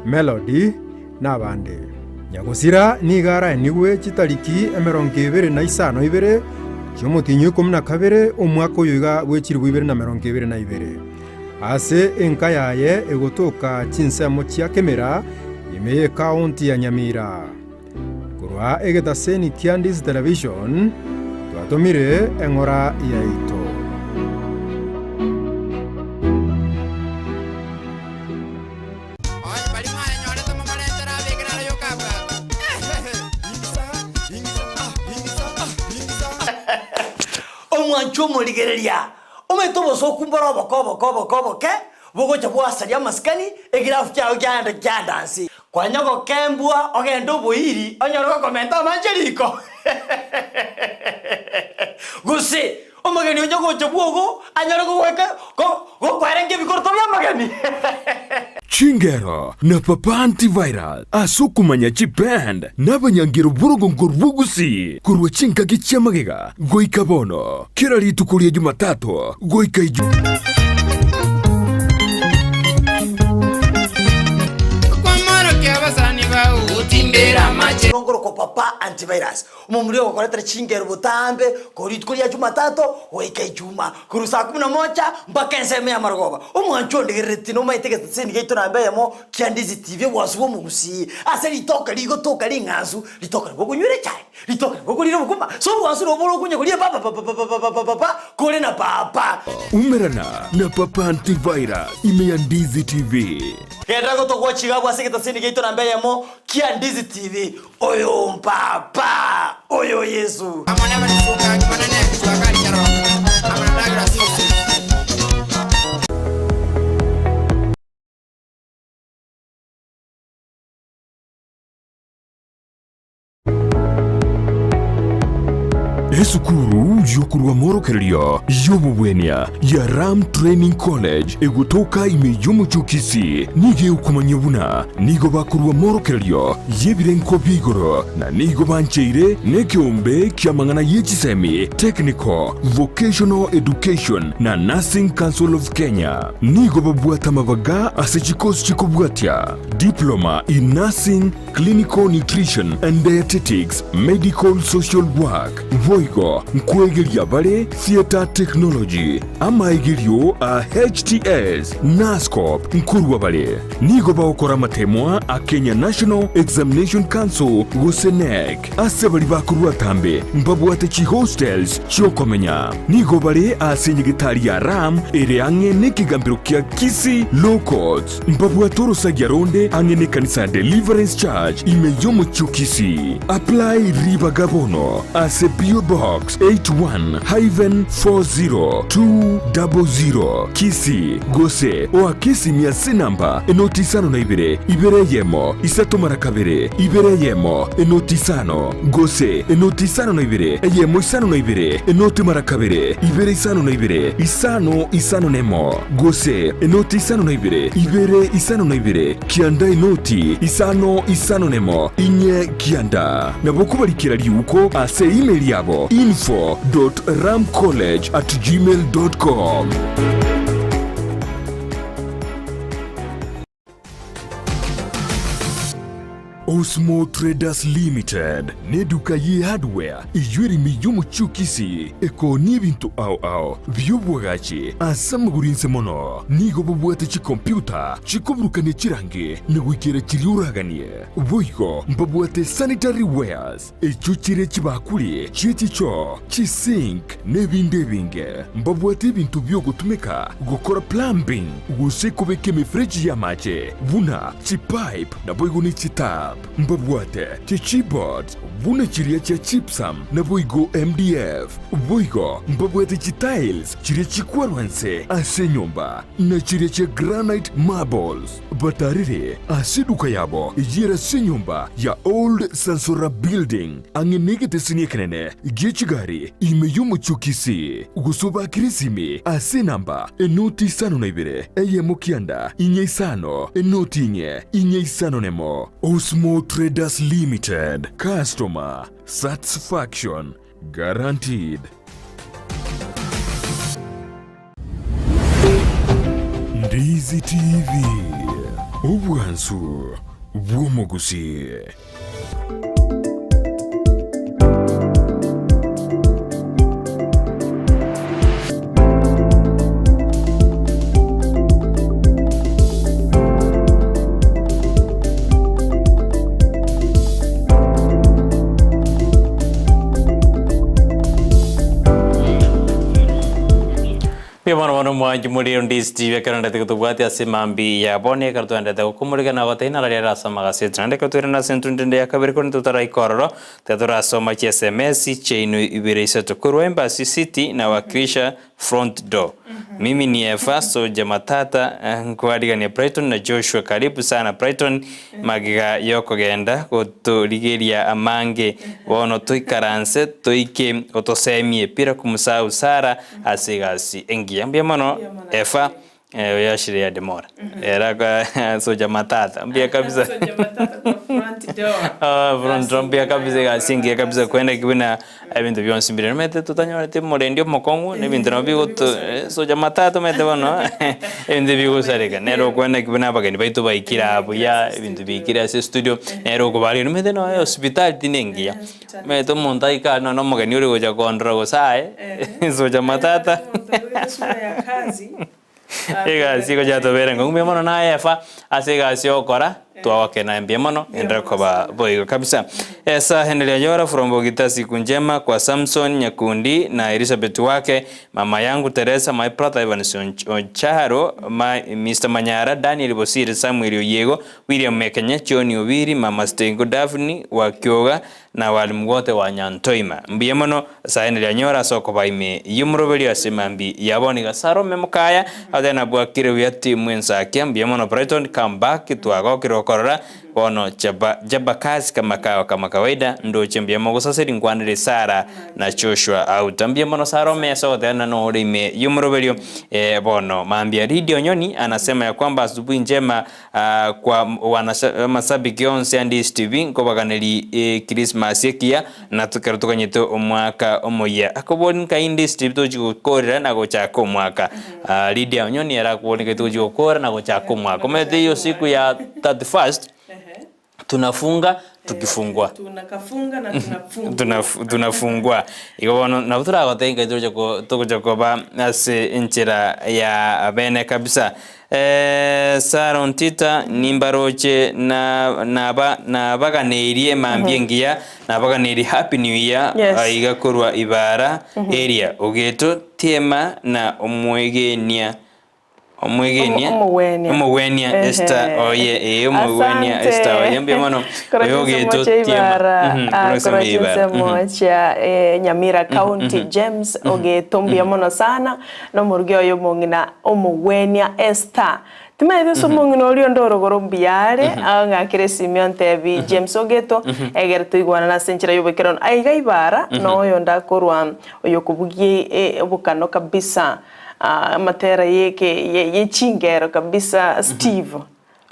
Melody, nabande. Nyagosira nigo araenigwe chitariki 25 chi'omotienyi o 12 omwaka oyo iga bwe 2022, ase enka yaye egotoka chinsemo chia Kemera ime y'Ekaunti ya Nyamira. Korwa egetaseni kia Ndizi Television, twatomire eng'ora yaito. Omwancho omorigereria, omanyete obosooku mbore oboke oboke oboke oboke, bogocha bwasaria amasikani, egirafu kiao kiaenda kiadansi. Kwanya gokembwa ogende oboiri onyore gokomenta amache riko. Gose omogeni onye gocha bwogo anyore gogoika gokwarenga ebikoroto bi'amageni. Chingero na Papa Antivirus ase okomanya chiband na abanyangero b'orogongo rw'Ogusii korwa chingaki chi'amagega goika bono, kera rituko ria Jumatatu goika Ijumaa. Nongorokwa Papa Antivirus, omomura ogokoretera chingero botambe korwa rituko ria Jumatatu goika Ijumaa, korwa saa kumi na moja mpaka ensemo ya marogoba. Omwancho ondigereretie nomaete egeteseni giaito namba eyemo kia Ndizi TV obwansu bw'omogusii ase ritoke rigotoka ring'ansu, ritoke nabo okonywera echae, ritoke nabo okorira obokima, so obwansu nabo bore okonya koria papapapapapapapa kore na papa. Umerana na Papa Antivirus ime ya Ndizi TV. Genda gotogwa chigabwa ase egeteseni giaito namba eyemo kia Ndizi TV. Oyo mpapa, oyo Yesu. Esukuru y'okorwa morokererio y'obobwenia ya Ram Training College egotoka ime y'omochie o Kisii nigo egokomanyia buna nigo bakorwa morokererio y'ebirengo bia igoro na nigo bancheire nekeombe ki'amang'ana ye chisemi, Technical, Vocational Education na Nursing Council of Kenya. Nigo babwate amabaga ase chikosi chikobwatia, Diploma in Nursing, Clinical Nutrition and Dietetics, Medical Social Work, boigo nkwegeria bare Theatre Technology, amaegerio a HTS, Nascop nkorwa bare. Nigo bagokora amatemwa a Kenya National Examination Council gose KNEC. Ase baria bakorwa atambe mbabwate chihostels chi'okomenya. Nigo bare ase enyegetari ya Ram ere ang'e nekegambero kia Kisii Law Courts. Mbabwate orosagia ronde ang'e nekanisa ya Deliverance Church ime y'omochie o Kisii. Apply ribaga bono ase PO Box 81-40200 Kisii gose oake esimi ase enamba enoti isano na ibere, ibere eyemo, isato mara kabere, ibere eyemo, enoti isano, gose enoti isano na ibere, eyemo isano na ibere, enoti mara kabere, ibere isano na ibere, isano isano nemo, gose enoti isano na ibere, ibere isano na ibere, kianda enoti isano isano nemo, inye kianda. Nabo kobarikera riuko ase email yabo info dot ramcollege at gmail dot com. Osmo Traders Limited neduka ye hardware eyio ere ime y'omochie o Kisii ekoonia ebinto ao ao bi'obwagachi ase amagoro inse mono. Nigo bobwate chikompyuta chikoburukania chirangi na goikera chiria oraganie. Boigo mbabwate sanitary wares echio chire chibakuri chie chichoo, chisink, na ebinde ebinge. Mbabwate ebinto bi'ogotumeka gokora plumbing gose kobeka emefereji y'amache buna chipipe naboigo ne chitap. Mbabwate chichipboards buna chiria chia gypsum naboigo MDF. Boigo mbabwate chitiles chiria chikwarwa inse ase enyomba na chiria chia granite marbles. Batarire ase eduka yabo eyio ere ase enyomba ya Old Sansora Building ang'e negeteseni ekenene gie chigari ime y'omochie o Kisii, gose obakire esimi ase enamba enoti 52 eyemo 9 4 5 enoti 4 4 5 1. Osmo Traders Limited, Customer Satisfaction Guaranteed. Ndizi TV, obwansu bw'omogusii. Mbuya mono mono mwanchi muri Ndisi TV ekero ndete gotobwatia ase mambi ya bono ekero twendete gokomorika na gotebia nararia ere ase amagaseti naende ekero twairana ase entuntu ya kabere korende totaraika ororo tiga torasoma chi sms chiaino ibere isato korwa Embassy City na Wakilisha Front door. Mimi ni Eva Soja Matata nkwarigania Brighton na Joshua karibu sana Brighton magega yokogenda gotorigeria amange bono toikaranse toike otosemie bila kumsahau Sarah ase egasi engiya mbuya mono Eva oyo Ashley Ademora era Soja Matata mbuya kabisa front door mbuya kabisa egasi engiya kabisa kwenda buna Ebinto bionsi mbire nomanyete totanyoreti omorendi omokong'u na ebinto nabo bigoto socha matatu omanyete bono ebinto bigosareka. Nere okwana ki buna abageni baito baikire aa buya, ebinto biikire ase estudio, nere okobaria nomanyete nonya hospitali tindi engiya. Omanyete omonto aike aria nonya omogeni ore gocha kondora gose aye, socha matata. Egasi egochia tobere ng'o mbuya mono naye Efa ase egasi ogokora twagokena mbuya mono enderera koba boigo kabisa. Esa Henry Ayora from Bogita siku njema kwa Samson Nyakundi na Elizabeth wake mama yangu Teresa my brother Evans Ocharo my Mister Manyara Daniel Bosire Samuel Oyiego William Mekenye John Obiri mama Stengo Daphne wa Kioga Na walimu wote wa Nyantoima, mbuya mono ase aye rianyora ase okoba ime y'omoroberio ase mambi ya bono iga Salome mokaya ate nabwakire buya timu ensakia mbuya mono Brighton come back twagokire gokorora bono chapa jaba kazi kama kawa kama kawaida ndoche mbuya mogosaseri nkwanere Sarah na Joshua out mbuya mono Salome ase ogoteba ng'a nore ime y'omoroberio eh bono mambia Lydia Onyoni anasema ya kwamba asubuhi njema Kwa amasabiki onsi a Ndizi TV nkobaganeri Christmas ekiya na ekero toganyete omwaka omoyia. Akobori nkai Ndizi TV togochi gokorera na gochaka omwaka. Lydia Onyoni ere akobori nkai togochi gokora na gochaka omwaka. Omanyete hiyo siku ya 31st tunafunga tukifungua. Tunafungua. Igo bono nabo toragotebie nkai togocha ko togocha koba ase enchera ya bene kabisa. Sarah Ontita nimbaroche na naba nabaganeirie mambia engiya nabaganeirie happy new year Yes. aiga korwa Ibara area Ogeto Tiema na omwegenia Omwegenia, Omogwenia. omogwenia Ehe. Esther oye, ee omogwenia Asante. Esther oye, mbuya mono. Korwa Oyo chinsemo ogeto chia tiema. Ibara, Mhm, ah, korwa korwa chinsemo ya Ibara. chinsemo chia eh, Nyamira County James Ogeto mbuya mono sana nomorugi oye omong'ina omogwenia Esther. Timanyeti ase omong'ina oria onde orogoro mbuya are, ang'akere esimi ontebi James Ogeto egere toigwanane ase enchera y'oboikeranu. Aiga Ibara noyonde akorwa oyokobugia eh, obokano kabisa. Amatera ye chingero kabisa Steve.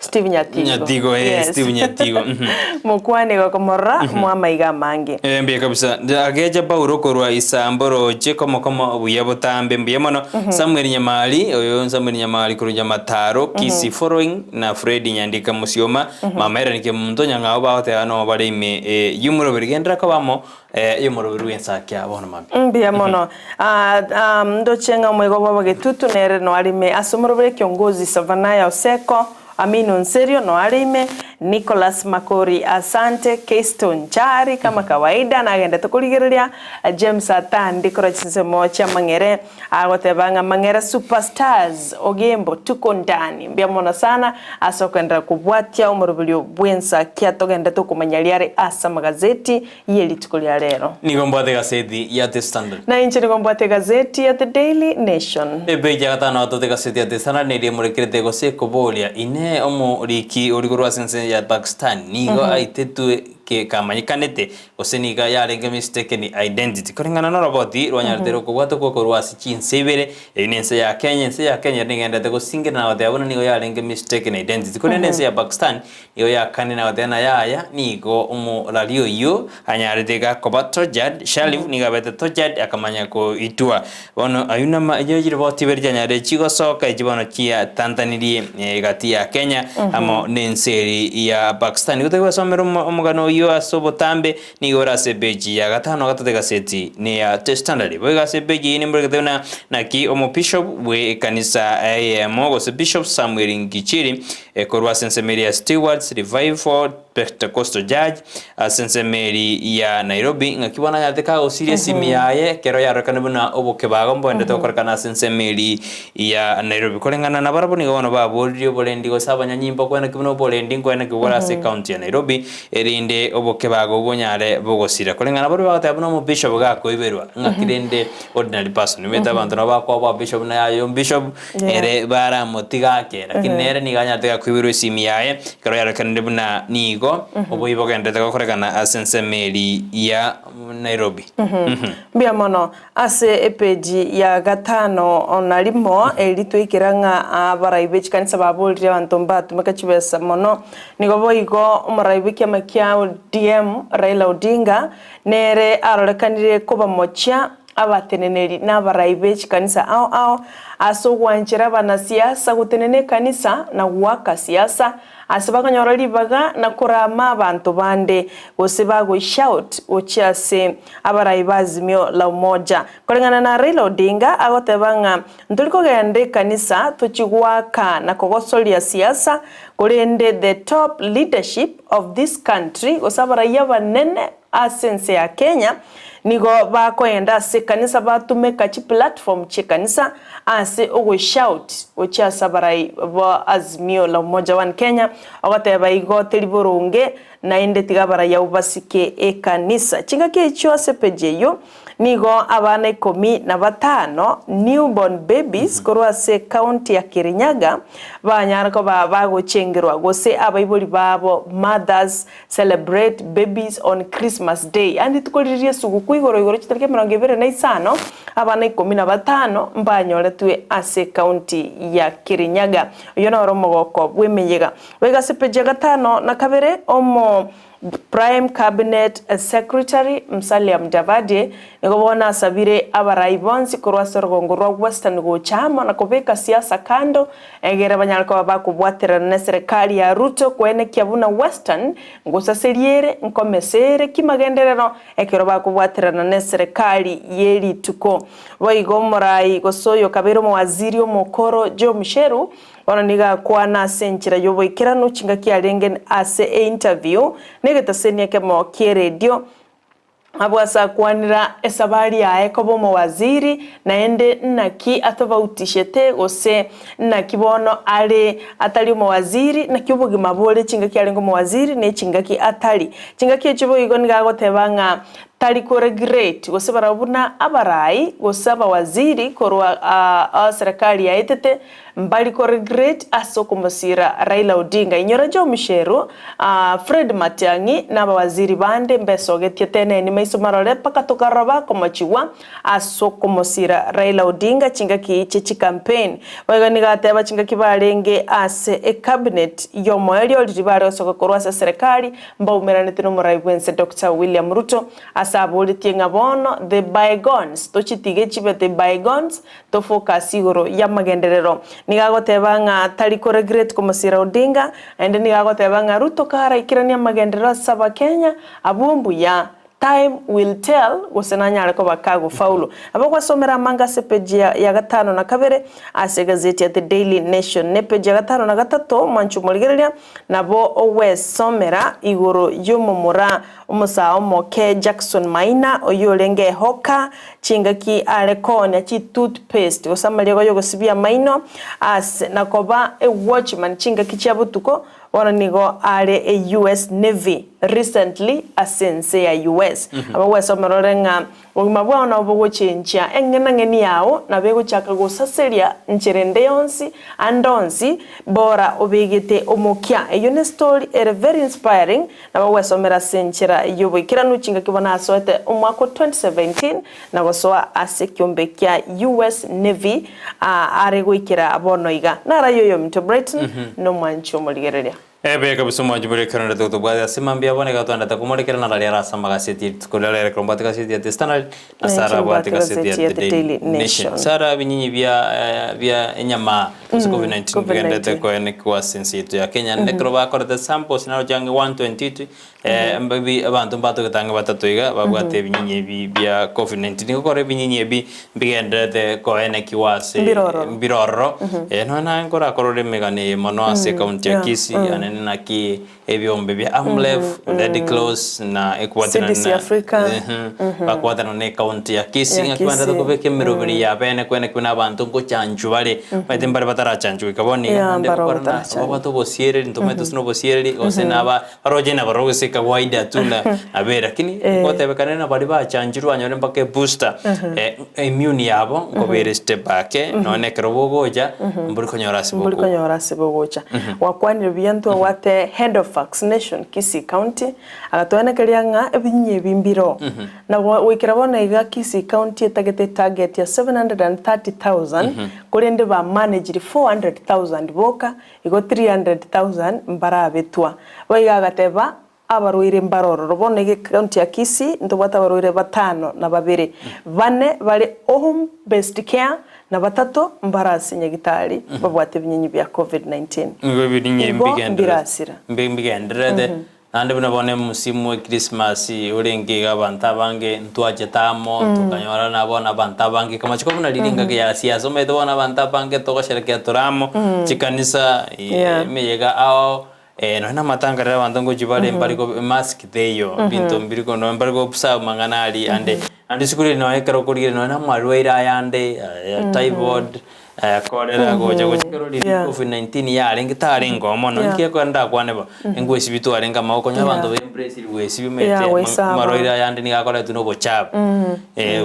Steve Nyatigo. Nyatigo, eh, Yes. Steve Nyatigo, mhm. Mokwane gokomorora mwamaiga amange. Eh, mbuya kabisa agecha paulo korwa isambo roche komo komo buya botambe mbuya mono Samuel Nyamari oyo Samuel Nyamari korwa Nyamataro Kisii following na Fred Nyandika Musioma mama Helen Kemunto Nyang'ao bagoteba no bare ime eh, y'omoroberi gendera kobamo eh, y'omoroberi bw'ensakia bono mambia. Mbuya mono. Ah, ah, ndoche ng'a omwega bwa bagetutu nere noarime ase omorobere kiongozi Savanaya Oseko Aminu Nserio noarime Nicholas Makori asante Kesto Nchari kama kawaida nagendete korigereria James Atandi korwa chinsemo chia Mang'ere agoteba ng'a Mang'ere Superstars Ogembo tuko ndani mbuya mono sana ase okoenderera kobwatia omoroberio bw'ensakia togendete okomanya riare ase amagazeti ye rituko ria rero. Nigo mbwate egazeti ya The Standard. Na inche nigo mbwate egazeti ya The Daily Nation. Epeji ya gatano atote egazeti ya The Standard neria emorekerete gose ekoboria, Inee omoriki oria korwa ase ense ya Pakistan nigo aitetwe ke kamanyekanete gose nigo yarenge mistaken identity? Koreng'ana noroboti rwanyarete rokobwatokwa korwa ase chinse ibere, eyio nense ya Kenya, ense ya Kenya ere nigenderete gosingerera na goteba buna nigo yarenge mistaken identity, korende ense ya Pakistan Nigo yakanire na goteba ng'a yaya, nigo omorari oyio anyarete gakoba tortured, Sharif nigo abete tortured akamanya koitwa. Bono ayio nama eyio chiripoti ibere chianyarire chigosoka echi bono chiatantanirie egati ya Kenya amo nense eri ya Pakistan. Nigo togosomera omogano oyio ase obotambe nigo ore ase epeji ya gatano gatato egaseti neya The Standard. Boigo ase epeji eyio nimboregete buna naki omobishop bwe ekanisa eyemo gose Bishop Samuel Ngichiri Ekorwa ase ensemo eria ya Stewart's Revival Pentecostal Church ase ensemo eri ya Nairobi, ng'aki bono anyarete kagosiria esimi yaye ekero yarorekane buna obokebago mboendete gokorekana ase ensemo eri ya Nairobi. Koreng'ana nabarabwo nigo bono baboririe oborendi gose abanyanyimbo kweneki buna oborendi nkweneki bore ase ecounty ya Nairobi erinde obokebago obwo bonyare bogosira. Koreng'ana nabarabwo bagoteba buna omobishop gakoiberwa ng'aki rende ordinary person omanyete abanto nabo bakoa bishop buna yaya omobishop Ere baramotiga ake, lakini nere nigo anyarete gakoiberwa esimi yaye, ekero yarorekanire buna nigo oboibi bogenderete gokorekana ase ensemo eri ya Nairobi. Mbuya mono. Ase epeji ya gatano na rimo eri twaikera ng'a abarai be chikanisa baborire abanto mbatumeka chibesa mono. Nigo boigo omorai bw'ekiama kia ODM Raila Odinga nere arorekanire kobamochia abateneneri na abarai be chikanisa ao ao ase ogwanchera abanasiasa gotenena ekanisa na goaka siasa ase bakonyora ribaga na korama abanto bande gose bagoshout gochia ase abarai ba Azimio la Umoja. Koreng'ana na Raila Odinga agoteba ng'a ntori kogenda ekanisa tochi goaka na kogosoria siasa korende the top leadership of this country gose abarai abanene Ase ense ya Kenya nigo bakoenda ase ekanisa batumeka chiplatform chi'ekanisa ase ogoshout gochia ase abarai ba Azimio la Umoja One Kenya ogoteba igo teri boronge naende tiga abarai abwo basike ekanisa. Chingaki echio ase page eyio nigo abana ikomi na batano newborn babies korwa ase ecounty ya Kirinyaga banyare koba bagochengerwa gose abaibori babo mothers Celebrate babies on Christmas day, yaani rituko riria ri'esuguku igoro igoro chitariki emerongo ebere na isano, abana ikomi na batano mbanyoretwe ase ecounty ya Kirinyaga. Oyio noro omogoko bw'emeyega. Goika ase page ya gatano na kabere, omo Prime Cabinet Secretary Musalia Mudavadi nigo bono asabire abarai bonsi korwa ase orogongo rwa Western gocha amo na kobeka siasa kando Egere banyare koba bakobwaterana neserekari ya Ruto koenekia buna Western ngosaseria ere, nkomesa ere kimagenderero ekero bakobwaterana neserekari ye rituko. Boigo omorai gose oyo kabeire omowaziri omokoro Joe Mucheru bono nigo akwana ase enchera yoboikeranu chingaki arenge ase einterview negetaseni ekemo kieredio Abwo ase akwanera esabari yaye koba omowaziri, naende naki atobautishete, gose naki bono are atari omowaziri, naki obogima bore chingaki arenge omowaziri ne chingaki atari. Chingaki echio boigo nigo agoteba ng'a Tari koregret gose barabwo buna abarai gose abawaziri korwa aa serikali yaetete mbari koregret ase okomosira Raila Odinga. Inyora Joe Mucheru, Fred Matiang'i na abawaziri bande mbesogetie teneni maiso marore mpaka tokarora bakomochigwa ase okomosira Raila Odinga chingaki chie chicampaign. Boigo nigo ateba chingaki barenge ase ecabinet yomoerio riria bare gosoka korwa ase eserekari Mbaumeranete nomorai bw'ense Doctor William Ruto ase aboretie ng'a bono the bygones tochitige chibe the bygones to focus igoro y'amagenderero. Nigo agoteba ng'a tari ko regret komosira Odinga naende nigo agoteba ng'a Ruto karaikeranie amagenderero ase abakenya abwo mbuya Time will tell gose nanyare koba kagofaulu. Nabo gwasomera amange ase epeji ya gatano na kabere ase egazeti ya The Daily Nation. Na epeji ya gatano na gatato mwanche omorigereria nabo ogwesomera igoro y'omomura omosaa omoke Jackson Maina oyio orenge ehoka chingaki are koonia chi toothpaste gose amariogo yogosibia amaino ase na koba ewatchman chingaki chia botuko Bono nigo are e US Navy recently ase ense ya US. Aba gwesomera ore ng'a obogima bwao nabo bogochenchia eng'enang'eni yao nabo egochaka gosaseria nchera ende yonsi ande onsi bora obegete omokia. Eyio ne story ere very inspiring nabo gwesomera ase enchera y'oboikeranu chingaki bono asoete omwaka o 2017 na gosoa ase ekiombe kia US Navy are goikera bono iga. Naraye oyominto Brighton nomwanchi omorigereria. Ebe kabisa omwanchi bore ekero ndete gotobwate ase mambia bono iga twendete komorekera narari are ase amagaseti rituko riria rero ekero mbwate gaseti ya The Standard na Sarah abwate gaseti ya The Daily Nation. Sarah ebinyinyi bia bia enyama gose Covid 19 bigenderete koenekigwa ase ense yaito ya Kenya naende ekero bakorete samples naroche ang'e 122 Mbabi abanto mbatogete ang'e batato iga babwate ebinyinyi ebi bia Covid-19. Nigo kore ebinyinyi ebi mbigendererete koenekigwa ase Mbirororo. mbirororo. Nonya naye nkorakorore emegano eye mono ase ekaunti ya Kisii, anene naki ebiombe bia Amref, Red Cross na ekobwaterana CDC na Africa. Bakobwaterana na ekaunti ya Kisii Ya ng'aki baenderete Kisii. kobeka emeroberi ya bene koenekigwa na abanto ngochanchwa bare. Omanyete mbare batarachanchwa goika bono iga Yeah, naende mbare gokora na batarachanchwa. babwate obosiereri ntomanyete gose na obosiereri gose naba Baroche nabarobwo gose kawaida tu na nabe lakini gotebekana na baria bachanchirwe banyore mpaka ebooster immune yabo nkoba ere step ake nonya na ekero bogocha mbori konyora ase Mbori bogocha. konyora ase bogocha. Gwakwanire buya ntwabwate head of vaccination Kisii County agatoenekeria ng'a ebinyinyi ebi mbiroo. Na goikera bono iga Kisii County etagete etarget ya 730,000 korende ba managiri 400,000 boka Igo 300,000 mbarabetwa. Boigo agateba, Abarwaire mbare ororo. Bono iga ecounty ya Kisii ntobwate abarwaire batano na babere. Bane bare home based care na batato mbare ase nyagitari babwate ebinyinyi bia Covid 19. Nigo ebinyinyi Igo mbigendererete mbirasira. mbigendererete Naende buna bono emosimu o Krismasi orenge iga abanto abange ntwachete amo, tokanyora na bono abanto abange kamachiko buna riria engaki ya siasa omanyete bono abanto abange togosherekea tore amo, chikanisa, Yeah. emeyega ao, nonya na amatanga riria abanto ngochia bare mbari ko emask teiyo, ebinto mbiri ko nonya mbari go observe amang'ana aria ande, naende isiko riria nonya ekero okorigereria nonya na amarwaire ayande, typhoid, Korera gocha gocha ekero riria Yeah. covid 19 yarenge tarenge oo mono Yeah. inki ekero ndakwane bo engwesibi twarenge amagoko onye abanto ba embrace gwesibi omanyete Yeah, goesaba. amarwaire ayande nigo akoretwa na obochafu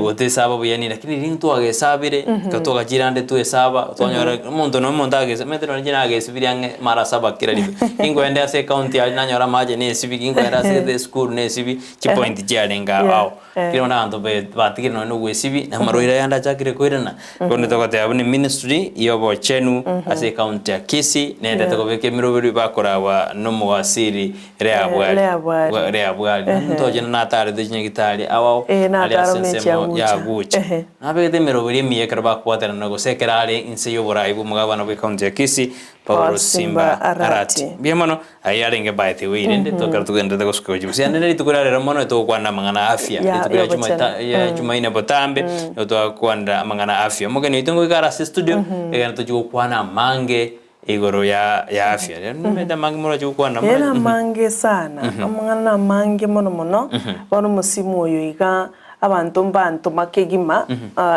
gotesaba buya nini lakini riria twagesabire ekero twagachire ande twesaba twanyora omonto na omonto agesa omanyete nonye inche nagesibire ang'e mara saba kera rituko ginkoenda ase ecounty aria nanyora amache nesibi ginkoenda ase esukuru nesibi chipoint chiarenge Yeah. ao. Ekero bono abanto batigire nonya na ogwesibia, na amarwaire ayande achakire koirana, bono togoteba buna eministry ya obochenu ase ecounty ya Kisii nendete kobeka emeroberi bakoragwa na omowasiri Leah Bwari. Leah Bwari. Leah Bwari. Omonto oche natarete chinyagitari ao Eh, aria natara ase omechi ensemo ya ya Gucha. Gucha. Ehe. Nabegete emeroberi emiya ekero bakobwaterana gose ekero are inse y'oborai bw'omogabana bw'ecounty ya Kisii Paul Paul Simba Simba Arati. Arati. Mbuya mono. Ayio arenge by the way rende tokero togenderete gosuka gochia gose naende rituko ria rero mono togokwana amang'ana a afya Ya- rituko ria ya juma obochenu. ta- ya jumaine botambe nigo twagokwanera amang'ana a afya. Omogeni oito ngoika are ase estudio egere tochie gokwana amange igoro ya ya afya. Rero nimanyete amange morachie gokwana Ere more amange sana, amang'ana amange mono mono, bono omosimu oyo iga abanto mbantoma kegima,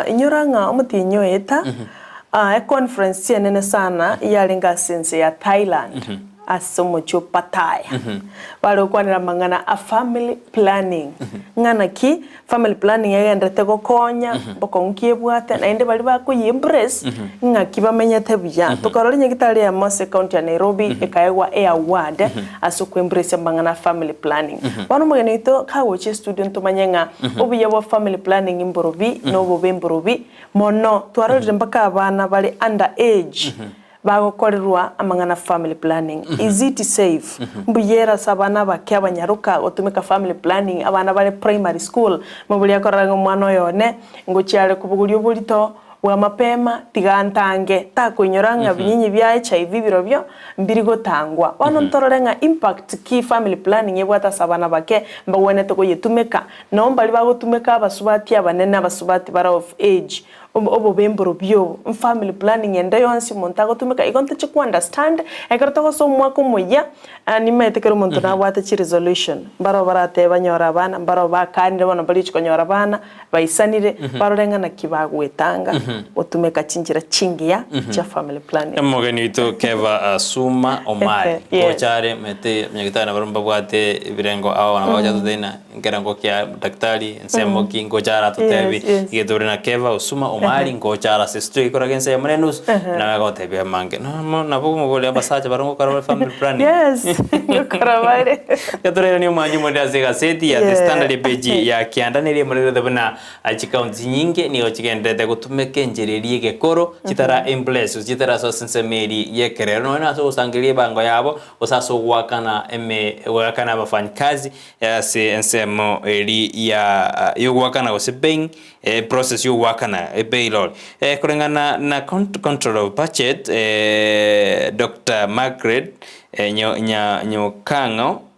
inyora ng'a omotienyi oeta, econference enene sana yarenge ase ense ya Thailand. Ase omochie o Pattaya. Bare gokwanera amang'ana a family planning, ng'a naki family planning egenderete gokonya, bokong'u ki ebwate, naende baria bakoyia embrace ng'aki bamenyete buya. Tokarora nyagitari eyemo ase ecounty ya Nairobi ekaegwa eaward ase okoembrace amang'ana a family planning. Bono omogeni oito kagocha estudio ntomanye ng'a obuya bwa family planning mborobi na obobe mborobi mono. Twarorire mpaka abana bare under age Bagokorerwa amang'ana family planning is it safe? Mbuya ere ase abana abake abanyaroka gotumeka family planning abana bare primary school moboria akorora ng'a omwana oyo one ngochia are kobogoria oborito bwa mapema tiga ntange takoinyora ng'a binyinyi bia HIV birobio mbiri gotangwa bono ntorore ng'a impact ki family planning ebwate ase abana abake mbagwenerete koyetumeka noo mbari bagotumeka abasubati abanene abasubati bare of age Obobe mborobio obo, family planning ende yonsi omonto agotumeka igo ntoche ko understand ekero togosoa omwaka omoyia nimaete kera omonto nabwate chi resolution, mbaroo baratebe banyore abana, mbaroo bakanire bono mbarigochi konyora abana, baisanire, barore ng'a naki bagoetanga gotumeka chinchera chingiya chia family planning. Omogeni oito Keva Suma Omari, Yes. gocha are omanyete abanyagetari nabarabwo mbabwate ebirengo ao nabo bagocha gototebia Nkerengo kia daktari ensemo ki ngocha aratotebi Yes, yes. iga tore na Keva Osuma Omari ngocha ara ase studio ikoraga ense eyemo na enusu naye agotebia amange Namo nabo omoboria abasacha baria ngokora bare family planning Yes, ngokora bare. Gatorairanie omwancho omorere ase egaseti ya The Yeah. Standard epeji ya kianda nere emorerete buna chikaunti chinyinge nigo chigendererete gotumeka enchera eria egekoro chitara in place chitara ase ensemo eria yekerero nonya ase ogosangereria ebango yabo gose ase ogoakana eme goakana abafanyikazi Ase ensemo eri ya yogoakana gose paying process yogoakana payroll koreng'ana na controller of budget Doctor Margaret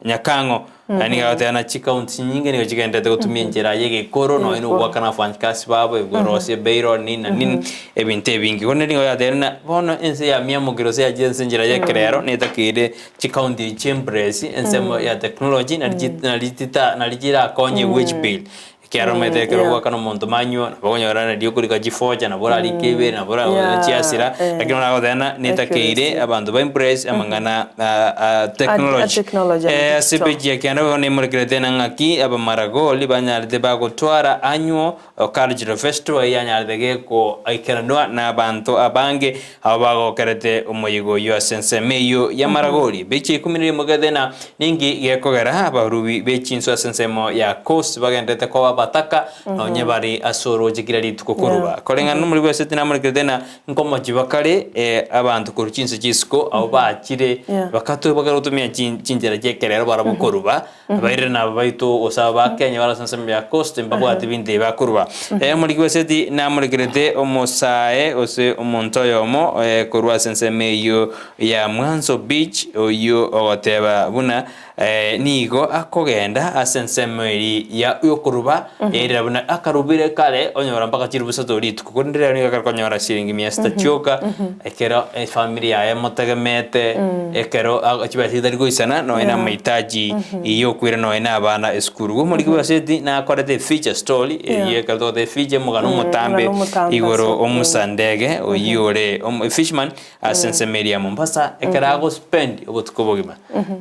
Nyakang'o nigo agoteba ng'a chikaunti chinyinge nigo chigendererete gotumia enchera ya egekoro nonya na ogoakana abafanyikazi babo korosia payroll nini na nini ebinto ebinge. Korende nigo yatebire ng'a bono ense yamiamokire gose yachire ase enchera ya ekerero netakeire Chikaunti echi chi'empress, ensemo ya technology, nari chi- nari chita nari chirakonye wage bill. Ekiagera omanyete ekero yeah. ogoakana omonto manual, nabo okonyora nari okorika chifocha, nabo orarike ibere, nabo ora Yeah, chiasira, eh. lakini oragoteba ng'a netakeire Accuracy. abanto ba empress amang'ana a technology. technology and Eh, ase digital. epeji ya kianda bono emorekerete ng'a ng'aki abamaragoli banyarete bagotwara anywo Cultural Festival eyanyarete gekoikeranwa nabanto abange abwo bagokerete omoyega oyio ase ensemo eyio y'amaragori. Bicha ikomi na rimo gethena ninki gekogera abarubi be chinsu ase ensemo ya Coast bagenderete koba abataka nonye bare ase oroche kera rituko koruba. Koreng'ana nomorwoti bw'esegi tinamorekerete na nkomochi bakare abanto korwa chinse chi'isiko abwo bachire bakatwe bakare gotumia chinchera chi'ekerero barabwo koruba. Abairire nabo baito gose aba ba Kenya bare ase ensemo ya Coast mbabwate ebinto ebi bakorwa. Omoriki bw'eseti namorekerete omosae gose omonto oyomo korwa ase ensemo eyio ya Mwanzo Beach oyio ogoteba buna nigo akogenda ase ensemo eri ya yokoruba yairera buna akarubire kare onyora mpaka chiribu isato rituko korende rero nigo akare konyora shilingi mia sita chioka ekero efamiri yaye emotegemeete ekero chibesa chitari goisana nonya na amahitaji yokoira nonya na abana esukuru. Igo omoriki bw'egaseti nakorete efeature story eyio ekero togoteba efeature omogano omotambe omogano omotambe igoro ase omusandege oyio ore fisherman ase ensemo eria ya Mombasa ekero agospend obotuko obogima.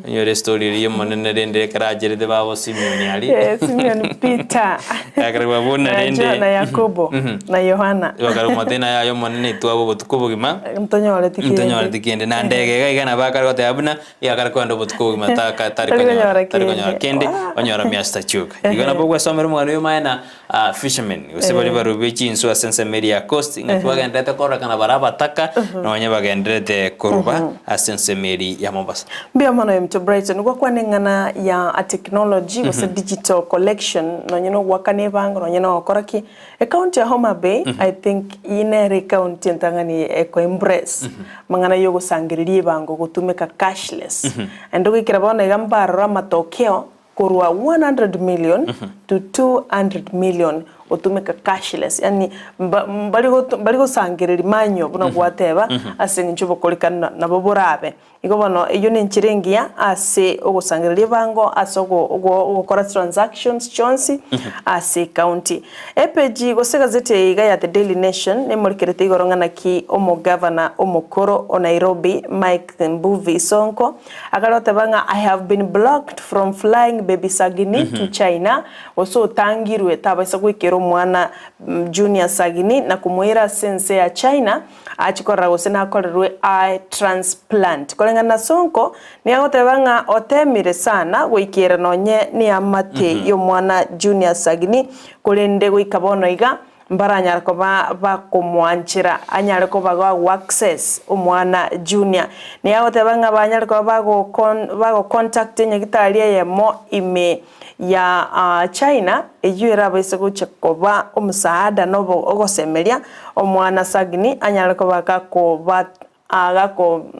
Onyore estory eria y'omonene rende ekero acherete babo Simeon aria. Eh, Simeon Peter. Akarigwa buna Na rende. Jo- na Yakobo na Yohana. Bakarigwa matena yaye omonene itwabo obotuko obogima. Ntonyoreti kende. Ntonyoreti kende. Na ndege iga iga nabo akare goteba buna iga akare kogenda obotuko obogima taka tari Tari konyora konyora tari konyora kende. kende Wah. onyora mia sita chioka. Igo nabo ogwesomera omogano oyo omanye na fishermen gose baria barobie chinswe ase ensemo eria ya coast ng'aki bagendererete kororekana bare abataka nonye bagendererete koruba ase ensemo eria ya Mombasa. Mbuya mono Mto Brighton, gwakwana eng'ana ya technology gose digital collection nonye na ogoakana ebango nonye na ogokora ki, ecounty ya Homa Bay I think eyio nere ecounty entang'ani eko embrace amang'ana ya ogosangereria ebango gotumeka cashless. Naende goikera bono iga mbarore amatokeo korwa 100 million to 200 million. gotumeka cashless yaani mba mbari gotu mbari gosangereria manyo buna gwateba ase eng'encho obokorikani nabo borabe. Igo bono eyio nenchera engiya ase ogosangereria ebango ase ogo ogo ogokora transactions chionsi ase ecounty. Epeji gose egazeti eye iga ya The Daily Nation nemorekerete igoro ng'a naki omogavana omokoro o Nairobi Mike Mbuvi Sonko akare goteba ng'a I have been blocked from flying baby Sagini to China gose otangirwe tabaisa goikera omwana Junior Sagini na komoira ase ense ya China Achie korora gose nakorerwe eye transplant. Koreng'ana na Sonko, nigo agoteba ng'a otemire sana goikera nonye neamate y'omwana Junior Sagini, korende goika bono iga mbaranyare koba bakomoanchera anyare koba gago access omwana Junior. Nigo agoteba ng'a banyare koba bagokon bagocontact enyagitari eyemo ime ya China eyio erabaise gochia koba omosaada na ogosemeria omwana Sagini anyare koba gakoba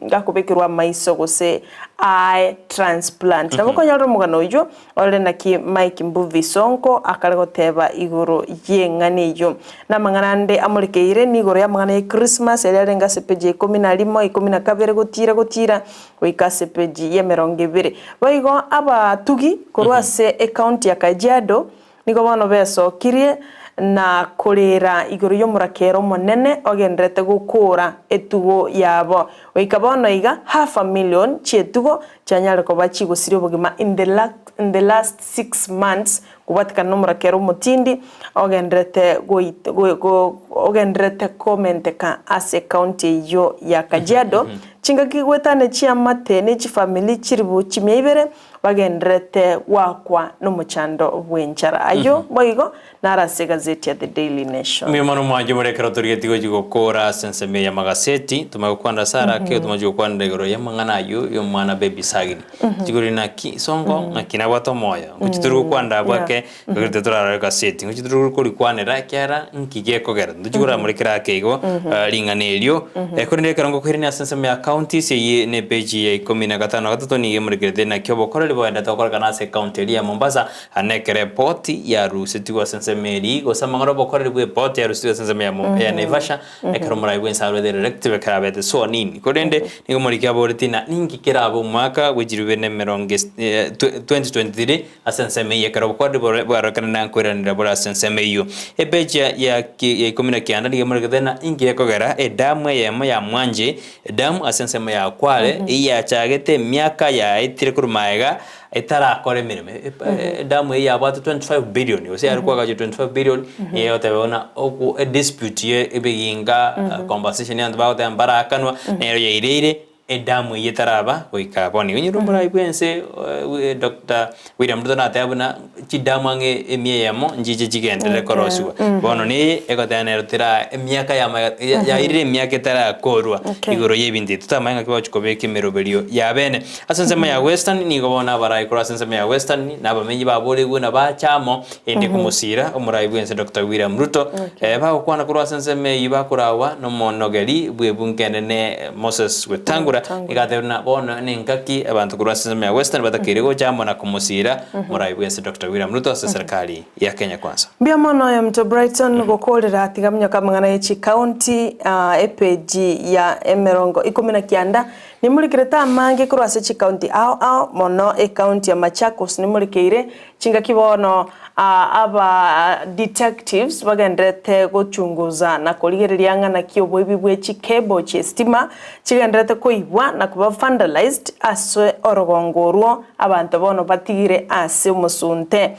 gakobekerwa amaiso gose eye transplant. Nabo okonyorera omogano oyio orore naki Mike Mbuvi Sonko akare goteba igoro y'eng'ana eyio. Na amang'ana ande amorekeire nigoro y'amang'ana ya Christmas aria arenge ase peji ya ikomi na rimo, ikomi na kabere gotiira gotiira goika ase peji y'emerongo ebere. Boigo abatugi korwa ase ecounty ya Kajiado nigo bono besokirie na korera igoro y'omorakera omonene ogendererete gokoora etugo yabo. Goika bono iga half a million chi'etugo chianyare koba chigosiria obogima in the in the last 6 months kobwatekana nomorakera omotindi ogendererete ogendererete komenteka ase ecounty eyio ya Kajiado, chingaki goetania chiamate ne chifamiri chiribu chimia ibere bagendererete goakwa nomochando bw'enchara. Ayio boigo naro ase egazeti ya The Daily Nation. Mbuya mono mwanche more ekero torigetie gochia gokora ase ensemo eye y'amagaseti, tomanye gokwanera ase arake, tomache gokwanera igoro y'amang'ana ayio y'omwana baby Sagini. Chigori naki songo ng'aki nabwate omoyo, ngochi tori gokwanera abwo ake, ekero torarore egaseti, ngochi tori korikwanera ekiagera nki gekogera, ntochi koramore kera ake igo ring'ana erio. Korende ekero ngokoirania ase ensemo ya counties, eyio ne epage ya ikomi na gatano na gatato nigo emorekerete naki obokoreri boendete gokorekana ase ecounty eria ya Mombasa, Aa nekero epoti yarusetigwe ase ensemo eria, gose amang'ana obokoreri bw'epoti yarusetigwe ase ensemo ya Mo- ya Naivasha, ekero omorai bw'ense arwete elective ekero abete sworn in. Korende nigo omoriki aboretie ng'a ninki kerabe omwaka bwe chilifu ibere na emerongo es- twe- 2023 ase ensemo eyio ekero obokoreri bore bwarorekana na nkoiraneria bore ase ensemo eyio. Epeji ya ya ki ya ikomi na kianda nigo emorekete ng'a inki gekogera edamu eyemo ya Mwanje, edamu ase ensemo ya Kwale, eyachagete emiaka yaetire korwa magega etarakora emeremo, edamu eyio yabwate 25 billion, gose yare koagachwa 25 billion, nigo egoteba buna ogo edispute ya ebiginga, conversation ya abanto bagoteba mbarakanwa, nero yaireire edamu eyio etaraba goika bono. Igo onye omorai bwa ense Doctor William Ruto nateba buna chidamu ang'e emia eyemo nchiche chigenderere korosiwa. Bono neye egoteba nero tera emiaka ya magega yairire emiaka etarakorwa igoro ya ebinto ebi. Totamanya ng'aki bagochia kobeka emeroberio ya bene. Ase ensemo ya Western nigo bono abarai korwa ase ensemo ya Western na abamenyi baborigwe na bacha amo erinde komosiira omorai bw'ense Doctor William Ruto. Bagokwana korwa ase ensemo eyio bakoragwa nomonogeri bw'ebunge enene Moses Wetangula nigo atebirie buna bono nengaki abanto korwa ase ensemo ya Western batakeire gocha amo na komosiira omorai bw'ense Doctor William Ruto ase eserekari ya Kenya Kwanza. Mbuya mono oyo Mto Brighton gokorera tiga minyoka amang'ana ye chikaunti epeji ya emerongo ikomi na kianda Nimorikerete amange korwa ase chikaunti ao ao, mono ekaunti ya Machakos nimorikeire chingaki bono aba detectives bagendererete gochunguza na korigereria ng'a naki oboibi bwe chicable chi'estima chigendererete koibwa na koba vandalized ase orogongo orwo abanto bono batigire ase omosunte.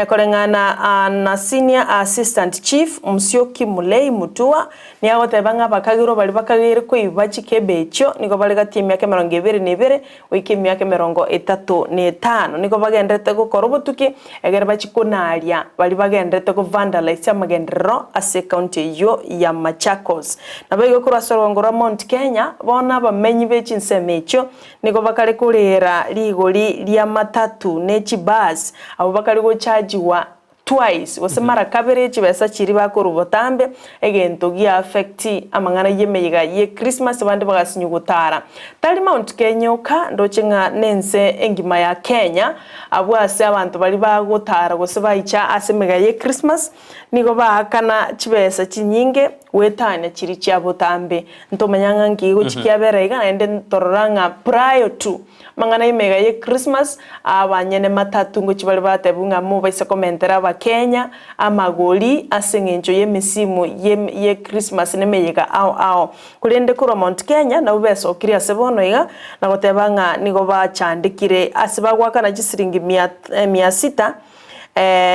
Koreng'ana na Senior Assistant Chief Musyoki Mulei Mutua, Nigo agoteba ng'a abakagerwa baria bakageire koiba chikebe echio nigo bare gati y'emiaka emerongo ebere na ebere goika emiaka emerongo etato na etano. Nigo bagendererete gokora obotuki egere bachie konaria baria bagendererete go vandalise amagenderero ase ecounty eyio ya Machakos. Naboigo korwa ase orogongo rwa Mount Kenya, bono abamenyi be chinsemo echio nigo bakare korera rigori ria matatu ne chibus abwo bakare gochajiwa. twice gose mara kabere chibesa chiria bakorwa botambe, egento gia affect amang'ana y'emeyega ye Christmas abande bagasinywa gotara. Tari Mount Kenya oka, ndoche ng'a nense engima ya Kenya, abwo ase abanto baria bagotara gose baicha ase emeyega ye Christmas, nigo baakana chibesa chinyinge goetania chiria chia botambe. Ntomanya ng'a nki gochia kiabera iga naende ntorora ng'a prior to amang'ana y'emeyega ye Christmas, abanyene matatu ngochia bare batebiwa ng'a mobaise komentera abakenya amagori ase eng'encho y'emisimu ye Christmas na emeyega ao ao. Korende korwa Mount Kenya nabwo besokirie ase bono iga na goteba ng'a nigo bachandekire ase bagoakana chisiringi mia mia sita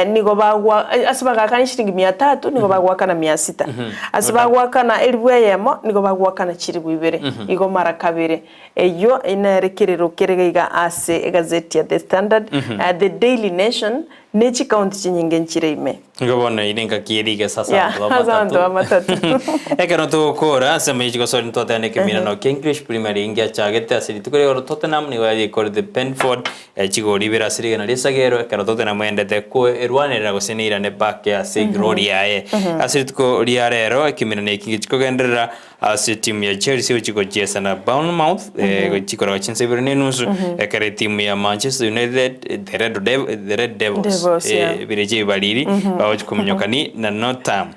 nigo bagwa ase bagaakana chiringi mia tatu nigo bagoakana mia sita. Ase bagoakana elifu eyemo nigo bagoakana chilifu ibere, igo mara kabere. Eyio nere kerero kere iga ase egazeti ya The Standard, The Daily Nation, ne chikaunti chinyinge nchire ime. Igo bono ere engaki ye rigesa ase Yeah, abanto ase abanto b'amatatu. b'amatatu. Ekero togokora ase amache gosori ntwatebana ekeminano kia English Premier League ngiachagete ase rituko ria igoro Tottenham nigo yayekorete Brentford chigori ibere ase rigena ri'esagero ekero Tottenham eendete koerwanerera gose neirane back ase glory yaye. Ase rituko ria rero ekeminano eki ngechikogenderera Ase etimu ya Chelsea gochia gochiesa na Bournemouth gochia korora chinsa ibere na enusu ekero etimu ya Manchester United the Red Dev the Red Devils Devils, yeah. birecha ebibariri bagochia kominyokani na Nottingham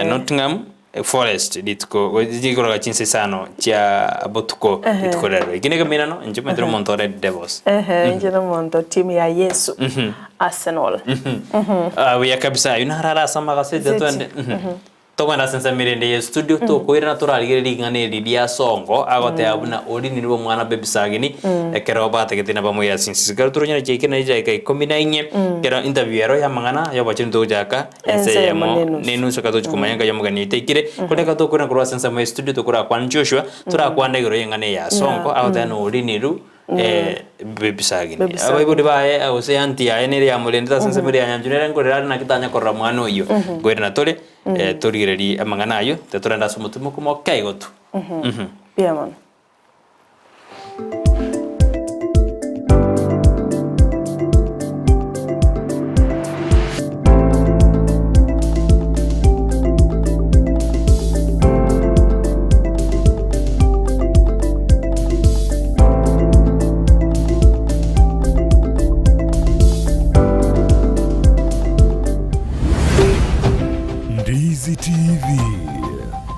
Nottingham Forest rituko gochia korora chinsa isano chia botuko rituko ria rero. Eki nekeminano inche omanyete omonto o Red Devils. Ehe, inche nomonto timu ya Yesu, Arsenal. Ah, buya kabisa ayio naro are ase amagaseti Gazeti. twende. Togenda ase ensemo erende ye studio tokoirana torarigererie ring'ana eri ria Songo agoteba buna ori nirwe omwana baby Sagini ekero batagete nabamoira ase ensisi. Ekero toronyore chiaikire naende chidaeka ikomi na inye ekero interview ero ya amang'ana ya obochenu togochaka ense Ense eyemo eyemo na enusu. na enusu ekero togochia komanya nkai omogeni oito aikire. Korende ekero tokoirana korwa ase ensemo ye studio tokorakwane Joshua torakwane igoro ye eng'ana eye ya Songo agoteba na ori nirwe Baby Sagini. Baby Sagini. Abaibori baye gose aunty yaye nere yamorendete ase ensemo eria ya Nyanchwa nere nkorera are naki tanya korora mwana oyio. Nkoirana tore torigererie amang'ana ayio tiga torende ase omotwe mokumo oke igo tu. Mbuya mono. Ndizi TV,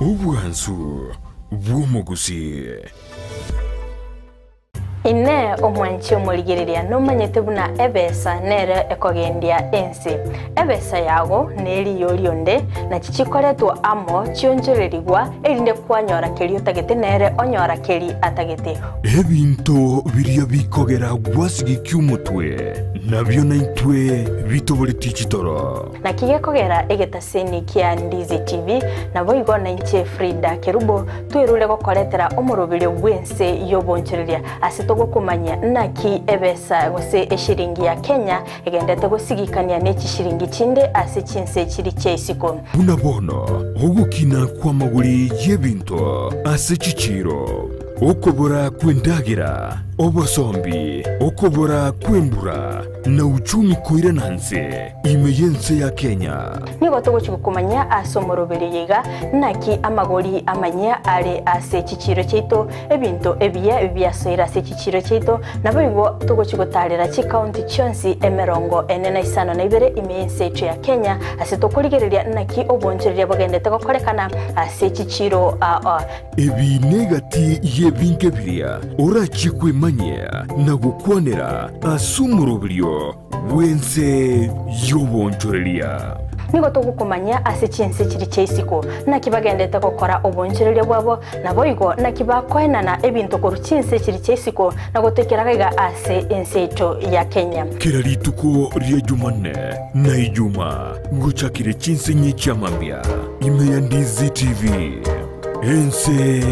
obwansu bw'omogusii. Inee, omwanchi omorigereria, nomanyete buna ebesa nere ekogendia ense? Ebesa yago neriyo rionde, nachi chikoretwa amo chionchorerigwa, erinde kwanyora keria otagete nere onyora keria atagete. Ebinto biria bikogera gwasigikia omotwe, nabio naintwe bitoboretie chitoro. Naki gekogera egetaseni kia Ndizi TV, naboigo nainche Frida Kerubo, Twerure gokoretera omoroberio bw'ense y'obonchoreria ase togokomanyia naki ebesa gose eshiringi ya Kenya egendete gosigikania ne chishiringi chinde ase chinse chiri chia isiko. Buna bono ogokina kw'amagori y'ebinto ase chichiiro, okobora kw'endagera, obosombi, okobora kw'embura, na uchumi koirana nse ime y'ense ya Kenya. Nigo togochia gokomanyia ase omoroberio oyo iga, naki amagori amanyia are ase chichiiro chiaito, ebinto ebiya biasoire ase chichiiro chiaito, naboigo togochia gotaarera chikaunti chionsi emerongo ene na isano na ibere ime y'ense yaito ya Kenya, ase tokorigereria naki obonchoreria bogendete gokorekana ase chichiiro aa. Ebi negati y'ebinto ebiria orachie kwemanyia na gokwanera ase omoroberio bw'ense y'obonchoreria. Nigo togokomanyia ase chinse chiria chia isiko, naki bagendete gokora obonchoreria bwabo, naboigo naki bakoenana ebinto korwa chinse chiria chia isiko na gotoikera gaiga ase ense yaito ya Kenya. Kera rituko ria Jumanne na Ijuma ngochakire chinsinyi chia mambia ime ya Ndizi TV, ense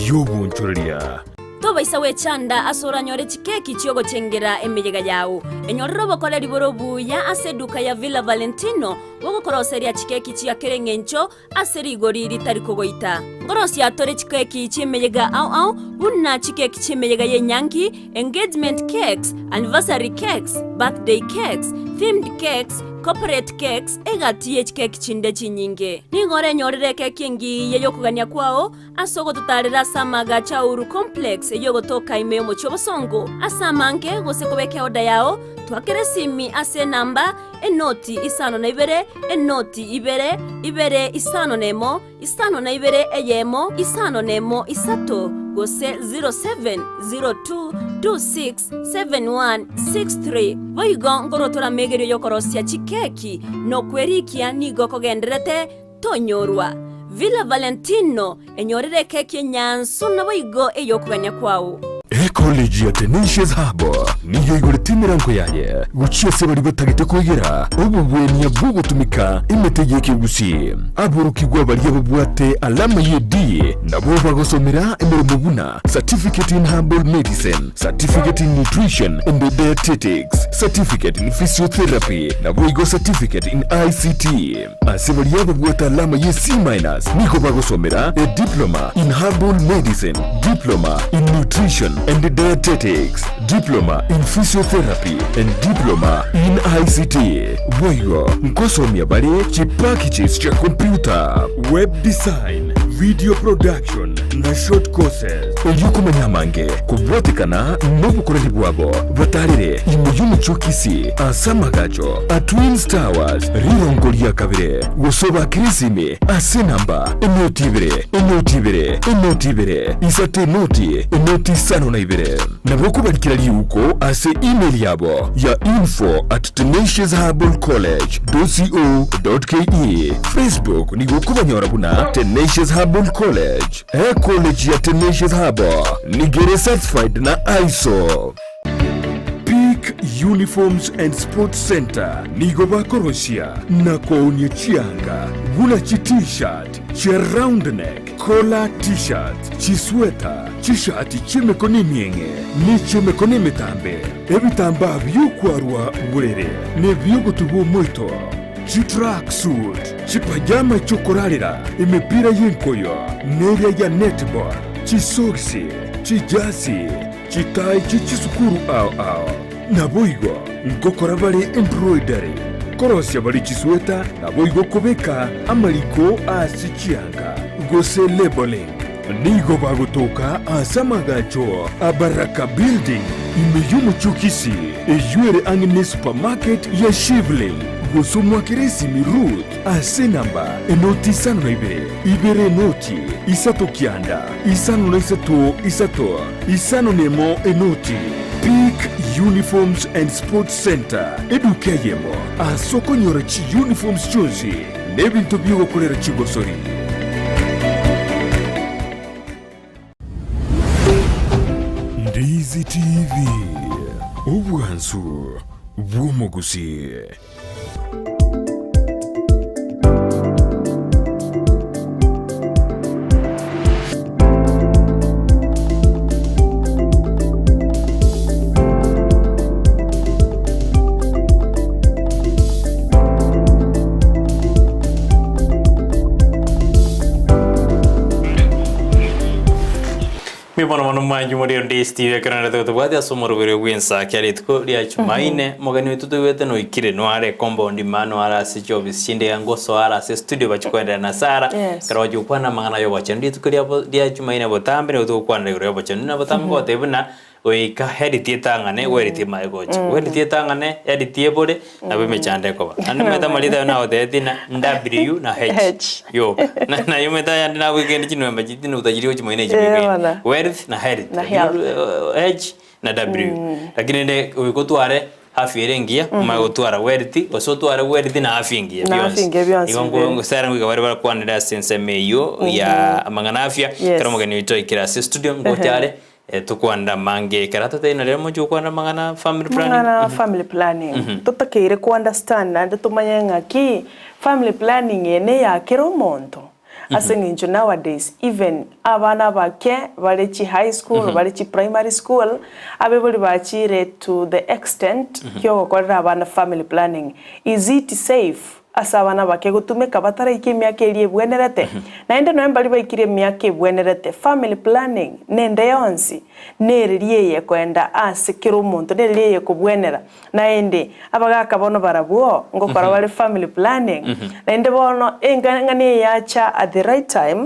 y'obonchoreria. Tobaisa gwechanda ase oranyore chikeki chi'ogochengera emeyega yao. Enyorere obokoreri bore obuya ase eduka ya Villa Valentino bogokoroseria chikeki chia kera engencho ase rigori ritari kogoita. Nkorosia tore chikeki chi'emeyega ao ao buna chikeki chi'emeyega y'enyangi, engagement cakes, anniversary cakes, birthday cakes, themed cakes, Corporate cakes, egati ye chikeki chinde chinyinge. Nigo orenyorere ekeki engiya y'okogania kwao ase ogototaarera ase amaagacho a Uhuru Complex eyio ogotoka ime y'omochie obosongo. Ase amange gose kobeka eoda yao, twakera esimi ase enamba, enoti isano na ibere, enoti ibere, ibere isano na emo, isano na ibere eyemo, isano na emo isato, gose 0702267163. Boigo nkorwa amegerio y'okorosia chikeki na okwerikia nigo kogendererete tonyorwa. Villa Valentino, enyorere ekeki enyansu naboigo ey'okogania kwao. Ecollege ya Tenacious Hub nigo igorete emerango yaye gochia ase baria batagete koegera obogwenia bw'ogotumeka emete y'ekegusii. Aborokigwa baria babwate alama ye D nabo bagosomera emeremo buna Certificate in Herbal Medicine, Certificate in Nutrition and Dietetics, Certificate in Physiotherapy naboigo Certificate in ICT. Ase baria babwate alama ye C minus nigo bagosomera a Diploma in Herbal Medicine, Diploma in Nutrition and Dietetics, Diploma in Physiotherapy and Diploma in ICT. Boigo nkosomia bare chipackages chia computer, web design, video production na short courses. Erio komanya amange kobwatekana nobokoreri bwabo, batarere ime y'omochie o Kisii ase amagacho a Twins Towers rirongo ria kabere, gose obakere esimi ase enamba enoti ibere, enoti ibere, enoti ibere, isato enoti, enoti isano na ibere. Nabo okobarikera riuko ase email yabo ya info at tenaciousherbalcollege dot co dot ke. Facebook nigo okobanyora buna Tenacious Herbal College. Ecollege ya Tenacious Herbal nigo ere certified na ISO. Peak Uniforms and Sports Centre nigo bakorosia na koonia chianga buna chi T-shirt, chia round neck, collar T-shirts, chisweta, chishati chi'emekono emieng'e ne chi'emekono emetambe, ebitambaa bi'okwarwa borere na ebi'ogotuba omoito, chitracksuit, chipajama chi'okorarera, emepira y'enkoyo, neria ya netball, chisogisi, chijasi, Chitai chie chisukuru ao ao. Naboigo ngokora bare embroidery, korosia bare chisweta, naboigo kobeka amariko ase chianga, gose labelling. Nigo bagotoka ase amagacho a Baraka Building ime y'omochie o Kisii, eyio ere ang'e ne supermarket ya Shivling, gose omwakere esimi Ruth ase enamba enoti isano na ibere, ibere enoti isato kianda, isano na isato isato. Isano nemo enoti, Peak Uniforms and Sports Centre, eduka eyemo ase okonyora chiuniforms chionsi na ebinto bi'ogokorera chigosori. Ndizi TV, obwansu bw'omogusii. Mbuya mono mono mwanchi more onde Steve ekero narete gotobwatia ase omoroberi bw'ensa kia rituko ria Jumaine, omogeni oito toigwete noikire noare compound ime noare ase chiofisi chinde iga ngosoa are ase studio bachia koenderea na Sarah, Yes. ekero bachia gokwana amang'ana ya obochenu rituko ria bo ria Jumaine botambe nigo togokwanera igoro ya obochenu na botambe ngotebia buna goika heriti etang'ane weriti emaye gocha, weriti etang'ane heriti ebore nabo emechando ekoba. Naende omanyete amarieta aye nagotebetie ng'a W na H H. yoka. Na naye omanyete ayande nabwekaine chinuemba chi chinuguta chiria gochimanya na Eh, echi bono. Wealth na health. Na Lakini health. H na W. Lakini rende goika otware afya ere engiya, omanye gotwara wealth, gose otware wealth na afya engiya Na afya engiya bionsi Igo bibere. ngo Sarah ngoika bare barakwanera ase ensemo eywo ya amang'ana afya, Yes. ekero omogeni oito aikire ase studio ngocha are. Tokwanera amange ekero atotebi nario mochie gokwanera amang'ana family planning. Amang'ana family planning totakeire ko understand naende tomanye ng'aki family planning eye neya kera omonto ase eng'encho nowadays even abana abake bare chi high school bare chi primary school abaibori bachire to the extent kiogokorera abana family planning is it safe? Ase abana bake gotumeka bataraika emiaka eria ebwenerete, naende nonya mbaria baikire emiaka ebwenerete, family planning nende yonsi nereria eye ekoenda ase kera omonto, nereria eye ekobwenera. Naende abagaka bono barabwo ngokora bare family planning, naende bono eng'ana eye yacha at the right time,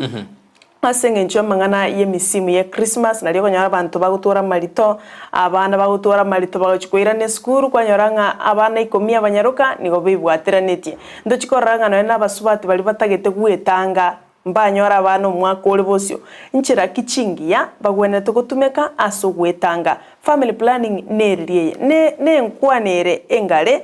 Ase engencho y'amang'ana y'emisimu ye Christmas, nario okonyora abanto bagotwora amarito, abana bagotwora amarito bagochia koirana esukuru, kwanyora ng'a abana ikomi abanyaroka nigo beibwateranetie. Ntochi korora ng'a nonya na abasubati baria batagete gwetanga mbanyore abana omwaka ore bosio. Nchera ki chingiya bagwenerete gotumeka ase ogwetanga? Family planning nereri eye ne nenkwana ere engare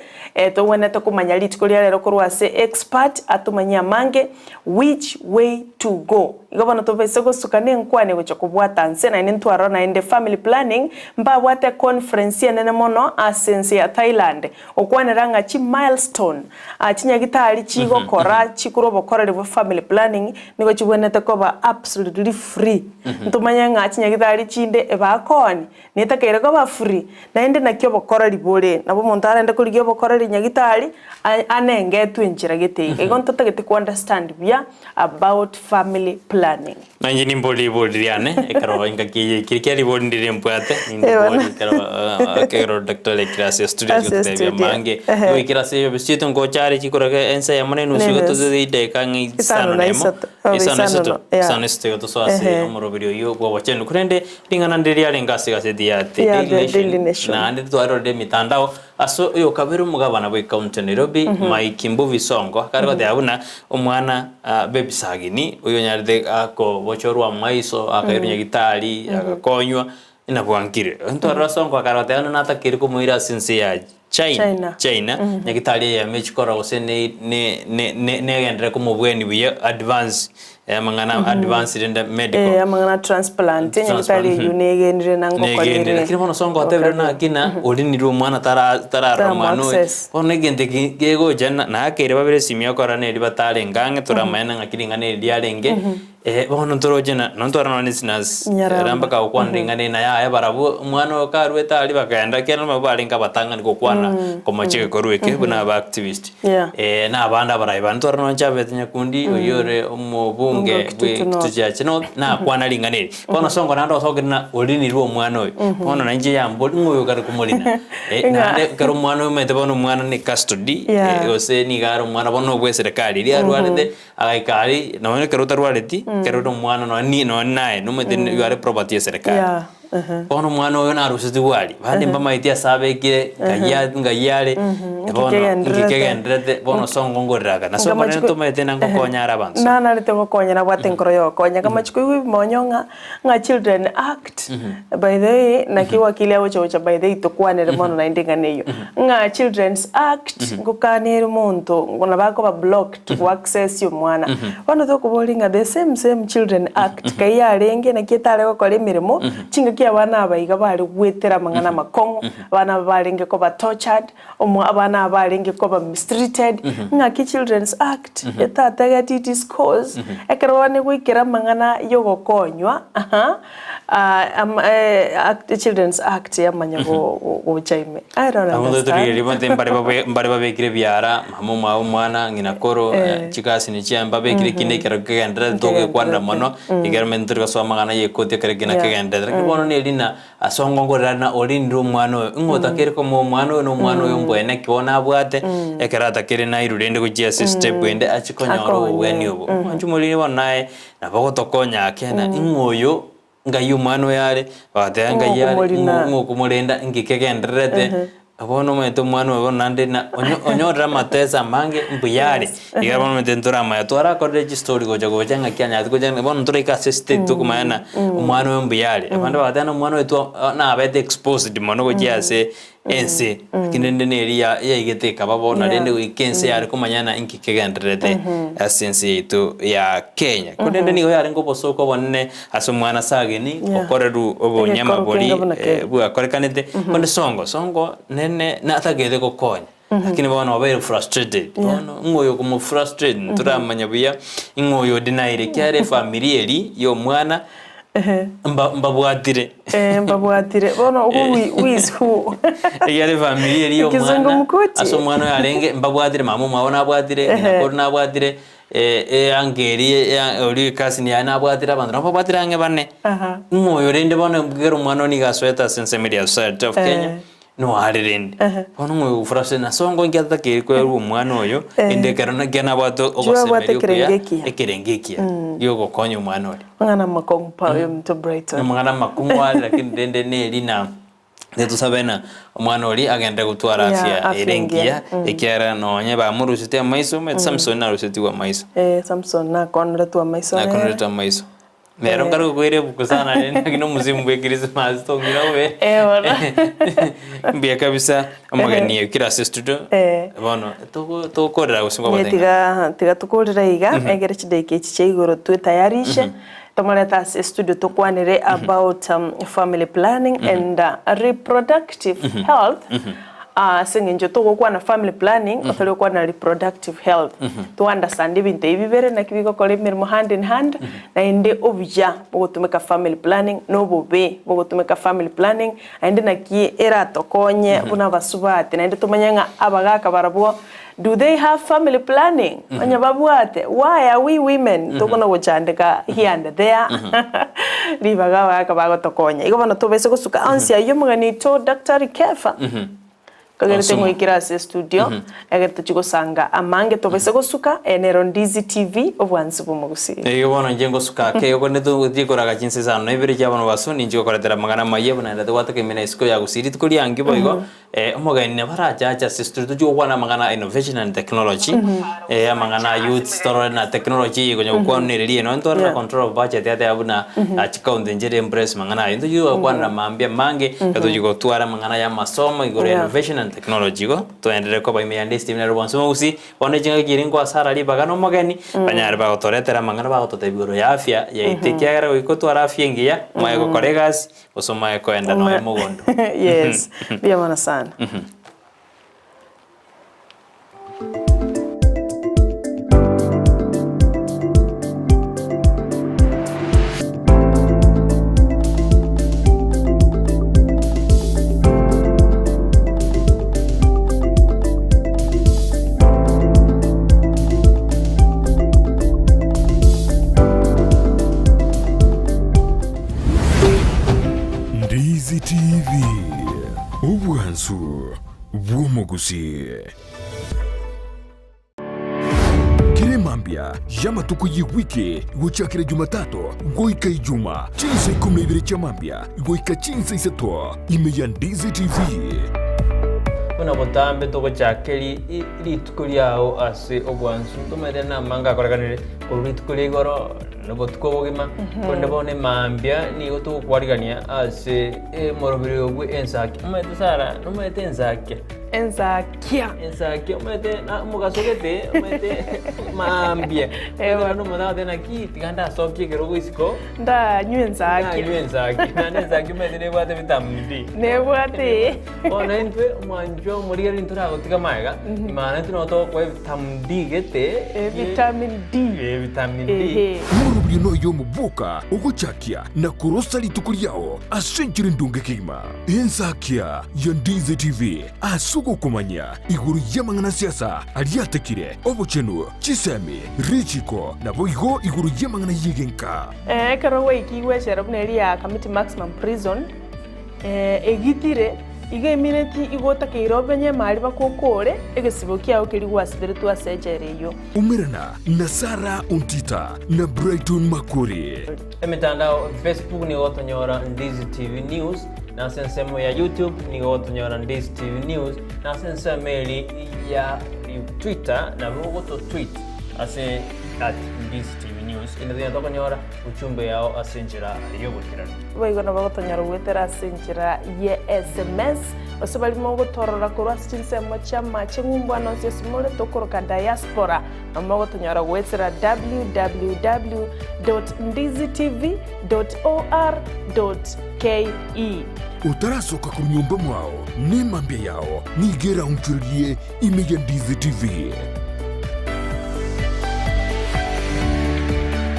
togwenerete komanya rituko ria rero korwa ase expert atomanyie amange which way to go. Igo bono tobaise gosuka nenkwana egocha kobwata nse naende ntwarora naende family planning mbabwate conference enene mono ase ense ya Thailand okwanera ng'a chi milestone chinyagitari chigokora chikorwa obokoreri bwa family planning nigo chigwenerete koba absolutely free. Ntomanye ng'a chinyagitari chinde ebakooni netakeire koba free, naende naki obokoreri bore. Nabo omonto arende korigia obokoreri nyagitari anengetwe enchera gete iga. Igo ntotagete ko understand buya about family planning. Nainche nimbori ribori riane ekero engaki eye ekire kia ribori ndire mbwate nindibori ekero ekero daktari aikire ase estudio Ase agototebia estudio. amange. Ehe. Goikera ase eofisi yaito ngocha are chikoroka ensa eyemo na enusu igo Nenusu. totete chidakika ang'e Isano isano na na emo, isato. Obe isano na isano isato, no, yeah. isano na isato igo tosoe ase Ehe. omoroberi oyio bwa obochenu. Korende ring'ana ndire riarenge ase egaseti ya The Ya The Daily Daily Nation, Nation. naende twarorire emitandao Ase oyokabere omogabana bw'ecounty ya Nairobi, Mike Mbuvi Sonko, akare goteba buna omwana Baby Sagini oyonyarete akobochorwa amaiso akairwa nyagitari agakonywa nabwankire. Ntwarora Sonko akare goteba buna natakeire komoira ase ense ya China China. China nyagitari eyemo echikora gose ne ne ne negenderere komobweni buya advance amang'ana advance rende medical. Eh, amang'ana transplant, Transplant, nyagitari eywo negenire na ngokora Negenire. ere. Lakini bono songo otebire Okabere. naki na orinirwe omwana tara tararora omwana oyo. Taramu-access. Bono egento eki kegocha na nakeire babere esimi okora neri batarenge ang'e toramanya ng'aki ring'ana eri riarenge. Eh, bono ntoroche na nontwara nonye since Nyaramba. era mpaka gokwana ring'ana eri na yaya barabwo omwana oyo karuete aria bakaenda ekiagera nabo barenge abatang'ani gokwana komocha egekorwa eke buna aba activist. Yeah. Eh, na abande abarai bande ntware nonye Chabet Nyakundi oyio ore omobunge Omonge o bwe Kitutu North. Kitutu Chache North nakwana ring'ana eri. Bono Sonko naende osokire na orinirwe omwana oyo. Bono nainche yambori ng'o oyo okare komorina. Eh, Ng'a. naende ekero omwana oyo omanyete bono omwana ne custody, Yeah. eh, gose nigo are omwana bono obwa eserekari eria arwarete, agaika aria, nonye ekero otarwareti, ekero ore omwana nonye ni nonye naye nomanyete you are property ya eserekari. Yeah. Bono omwana oyo narusetigwe aria, bande mbamaeti ase abekire, ngai a- ngai are, bono Nki nki kegendererete, bono songo ngorera aka. Na songo nere tomaete na ngokonya are abanto. Nanarete gokonya nabwate enkoro ya gokonya. Nkamachia koigwa ebimonyo ng'a ng'a Children Act, by the way, naki wakili agocha gocha by the way tokwanere mono naende eng'ana eyio. Ng'a Children's Act, ngokana ere omonto, nabo akoba blocked go access omwana. Bono tokoboria ng'a the same same Children Act kai yarenge naki etare gokora emeremo, chingaki abana aba iga bare goetera amang'ana amakong'u, abana aba barenge koba tortured, omo abana aba barenge koba mistreated, ng'aki Children's Act etategeti it is cause, ekero bono egoikera amang'ana yogokonywa aha, ama act Children's Act yamanya go gocha ime. I don't Abwo understand. torigereria bonte mbare babe mbare babekire ebiara, mama omwabo omwana, ng'ina koro, chikasi ne chia mbabekire ekina ekero kegendererete togekwanera mono, ekero omanyete tori gosoa amang'ana ya ekoti ekero ekina Yeah. kegendererete. Lakini bono neri na ase ongongorera na orinire omwana oyo, ng'o otakeire komoa omwana oyo na omwana oyo mbwene ki bono abwate, ekero atakere nairwe rende gochia ase estep ende achie konyora Akonye. obobweni obo. Mwanche moriri bono naye, nabo ogotokonya ake na ing'o oyo Ngai omwana oyo are, bagateba ngai are, Ng'okomorina. ng'o ng'okomorenda inki kegendererete, bono omanyete omwana oyo bono naende na onyo onyorire amatesa amange mbuya are, iga bono omanyete ntoramanya twarakorire chistori gocha gocha ng'aki anyarete gocha bono ntoraika ase estate tokomanya ng'a omwana oyo mbuya are. Abande bagateba ng'a omwana oyo twa nabete exposed mono gochia ase ense, lakini rende neri ya yaigete ekaba bono Yeah. rende goika ense yare komanya ng'a inki kegendererete ase ense yaito ya Kenya. Korende nigo yarenge obosooku obonene ase omwana Sagini Yeah. okorerwa obonyama Egekoro bori kenga buna kere. bwakorekanete. Konde Songo, Songo nene natagete gokonya lakini bono obeire frustrated. Bono ng'o oyo okomofrustrate ntoramanya buya, ing'o oyo odenyire ekiagera efamiri eri ya omwana. Mba mbabwatire. Eh, mbabwatire. Bono who who is who? Ekiagera efamiri eria ya omwana, Ekizungumkuti. ase omwana oyo arenge, mbabwatire mama omwabo nabwatire, ng'ina koro nabwatire, eanka eria ya oria ecousin yaye nabwatire, abanto nabo babwatire ang'e bane. Aha. Ng'o oyo rende bono ekero omwana oyo nigo asoete ase ensemo eria ya Society of Kenya, noare rende. Bono ng'o oyo gofrustration ase ongo inki atatakeire koerwa omwana oyo, rende ekero ekero nabwate Juu abwate ogosemeria okuya, ekerengo ekiya. ekerengo ekiya giogokonya omwana oria. Amang'ana amakong'u pa oyominto Brighton. Amang'ana amakong'u are lakini rende neri na tosabe na omwana oria agende gotwara Yeah, afya afya ere engiya. engiya ekiagera nonye bamorusete amaiso omanyete Samson narusetigwe amaiso. Eh, Samson nakonoretwe amaiso nere. Nakonoretwe amaiso. Nero nkare gokoira ebuku sana rende lakini omozimu bwe Christmas tong'ira bobe. Eh, bono. Mbuya kabisa omogeni okire ase estudio. Eh. Bono togo togokorera gose Inye nkogotenga. tiga tiga tokorere iga egere chidaika echi chia igoro twetayarishe tomorete ase estudio tokwanere about family planning and reproductive health ase eng'encho togokwana family planning otari gokwana reproductive health to understand ebinto ebi bibere naki bigokora emeremo hand in hand naende obuya bogotumeka family planning na obobe bogotumeka family planning Naende naki eratokonye buna abasubati, naende tomanye ng'a abagaka barabwo do they have family planning? Onye babwate, why are we women tokona gochandeka here and there? Ribaga abagaka bagotokonya. Igo bono tobese gosuka onsi ayio omogeni oito Daktari Kefa, Kagerete Osumo. ngoikire ase estudio, egere tochie gosanga amange tobese gosuka, eye nero Ndizi TV, obwansu bw'omogusii. Erio bono inche ngosuka ake, igo korende togochia koraga chinsa isano na ibere chia bono baso, ninche gokoretera amang'ana amayia buna naende tobwate kemina isiko ya gusii rituko riange boigo, omogeni nabo arache ache ase estudio tochie gokwana amang'ana a innovation and technology, amang'ana a youths torore na technology eye ekonya gokwanereria eye, nonye ntore na Yeah. control of budget yateba buna chikaunti nchire embrace mang'ana ayio, ntochie gokwanera mambia amange, tochie gotwara amang'ana ya amasomo igoro ya Yeah. innovation and technology igo, toenderere koba ime ya Ndizi TV nere bonsi mogusii, bono chingaki chiria nkoasara ribaga na omogeni, banyare bagotoretera amang'ana bagototebia igoro ya afya yaito ekiagera goika otware afya engiya, omanye gokora egasi, gose omanye koenda nonya mogondo. Yes, mbuya mono sana. Ndizi TV, obwansu bw'omogusii. Kera emambia y'amatuko y'ewiki gochakera Jumatatu goika Ijuma, chinsa ikomi na ibere chia mambia goika chinsa isato, ime ya Ndizi TV. Buna botambe togochaka rituko riao ase obwansu, ntomanyete namange akorekanire korwa rituko ria igoro na obotuko obogima, korende bono emambia nigo togokwarigania ase emoroberi obwe ensaki. Omanyete Sarah, nomanyete ensakia? Ensakia. Ensakia omanyete na omogaso gete, omanyete maambia. Eeh. Omanyete omonto agoteba naki tiga ndasokie ekerogo isiko. Ndanywe ensakia. Ndanywe ensakia. Naende ensakia omanyete nebwate vitamin D. Nebwate ee. Bono intwe omwanchwa omorigereria ntoragotiga magega, maana intwe nabo togokoa evitamin D gete. Vitamin D. Eh, vitamin D. Ehe. Omorobio noyo omoboka ogochakia na korosa rituko riao ase enchera endonge kegima. Ensakia ya Ndizi TV ase ogokomanya igoro y'amang'ana siasa aria atekire, obochenu, chisemi, richiko, naboigo igoro y'amang'ana y'egenka. Ekero gwaikigwe echela buna eria ya Kamiti Maximum Prison, egitire, igo emineti igo otakeire omenye emari baka okore egesibo kiao keria gwasiberetwe ase echela eyio. Umerana na Sarah Ontita na Brighton Makori. Emetandao, Facebook nigo gotonyora Ndizi TV News, na ase ensemo ya YouTube nigo gotonyora Ndizi TV News, na ase ensemo eri ya Twitter nabo ogoto tweet ase at Ndizi TV News inde tonyare tokonyora uchumbe yao ase enchera y'oboikeranu. Boigo nabo gotonyora goetera ase enchera ye sms, gose baria mogotorora korwa ase chinsemo chi'amache ng'umbu ande onsi ase more tokoroka diaspora, Nabo mogotonyora goetera www dot ndizitv dot or dot ke. Otarasoka korwa nyomba mwao, nemambia yao nigo eraonchorerie ime ya Ndizi TV.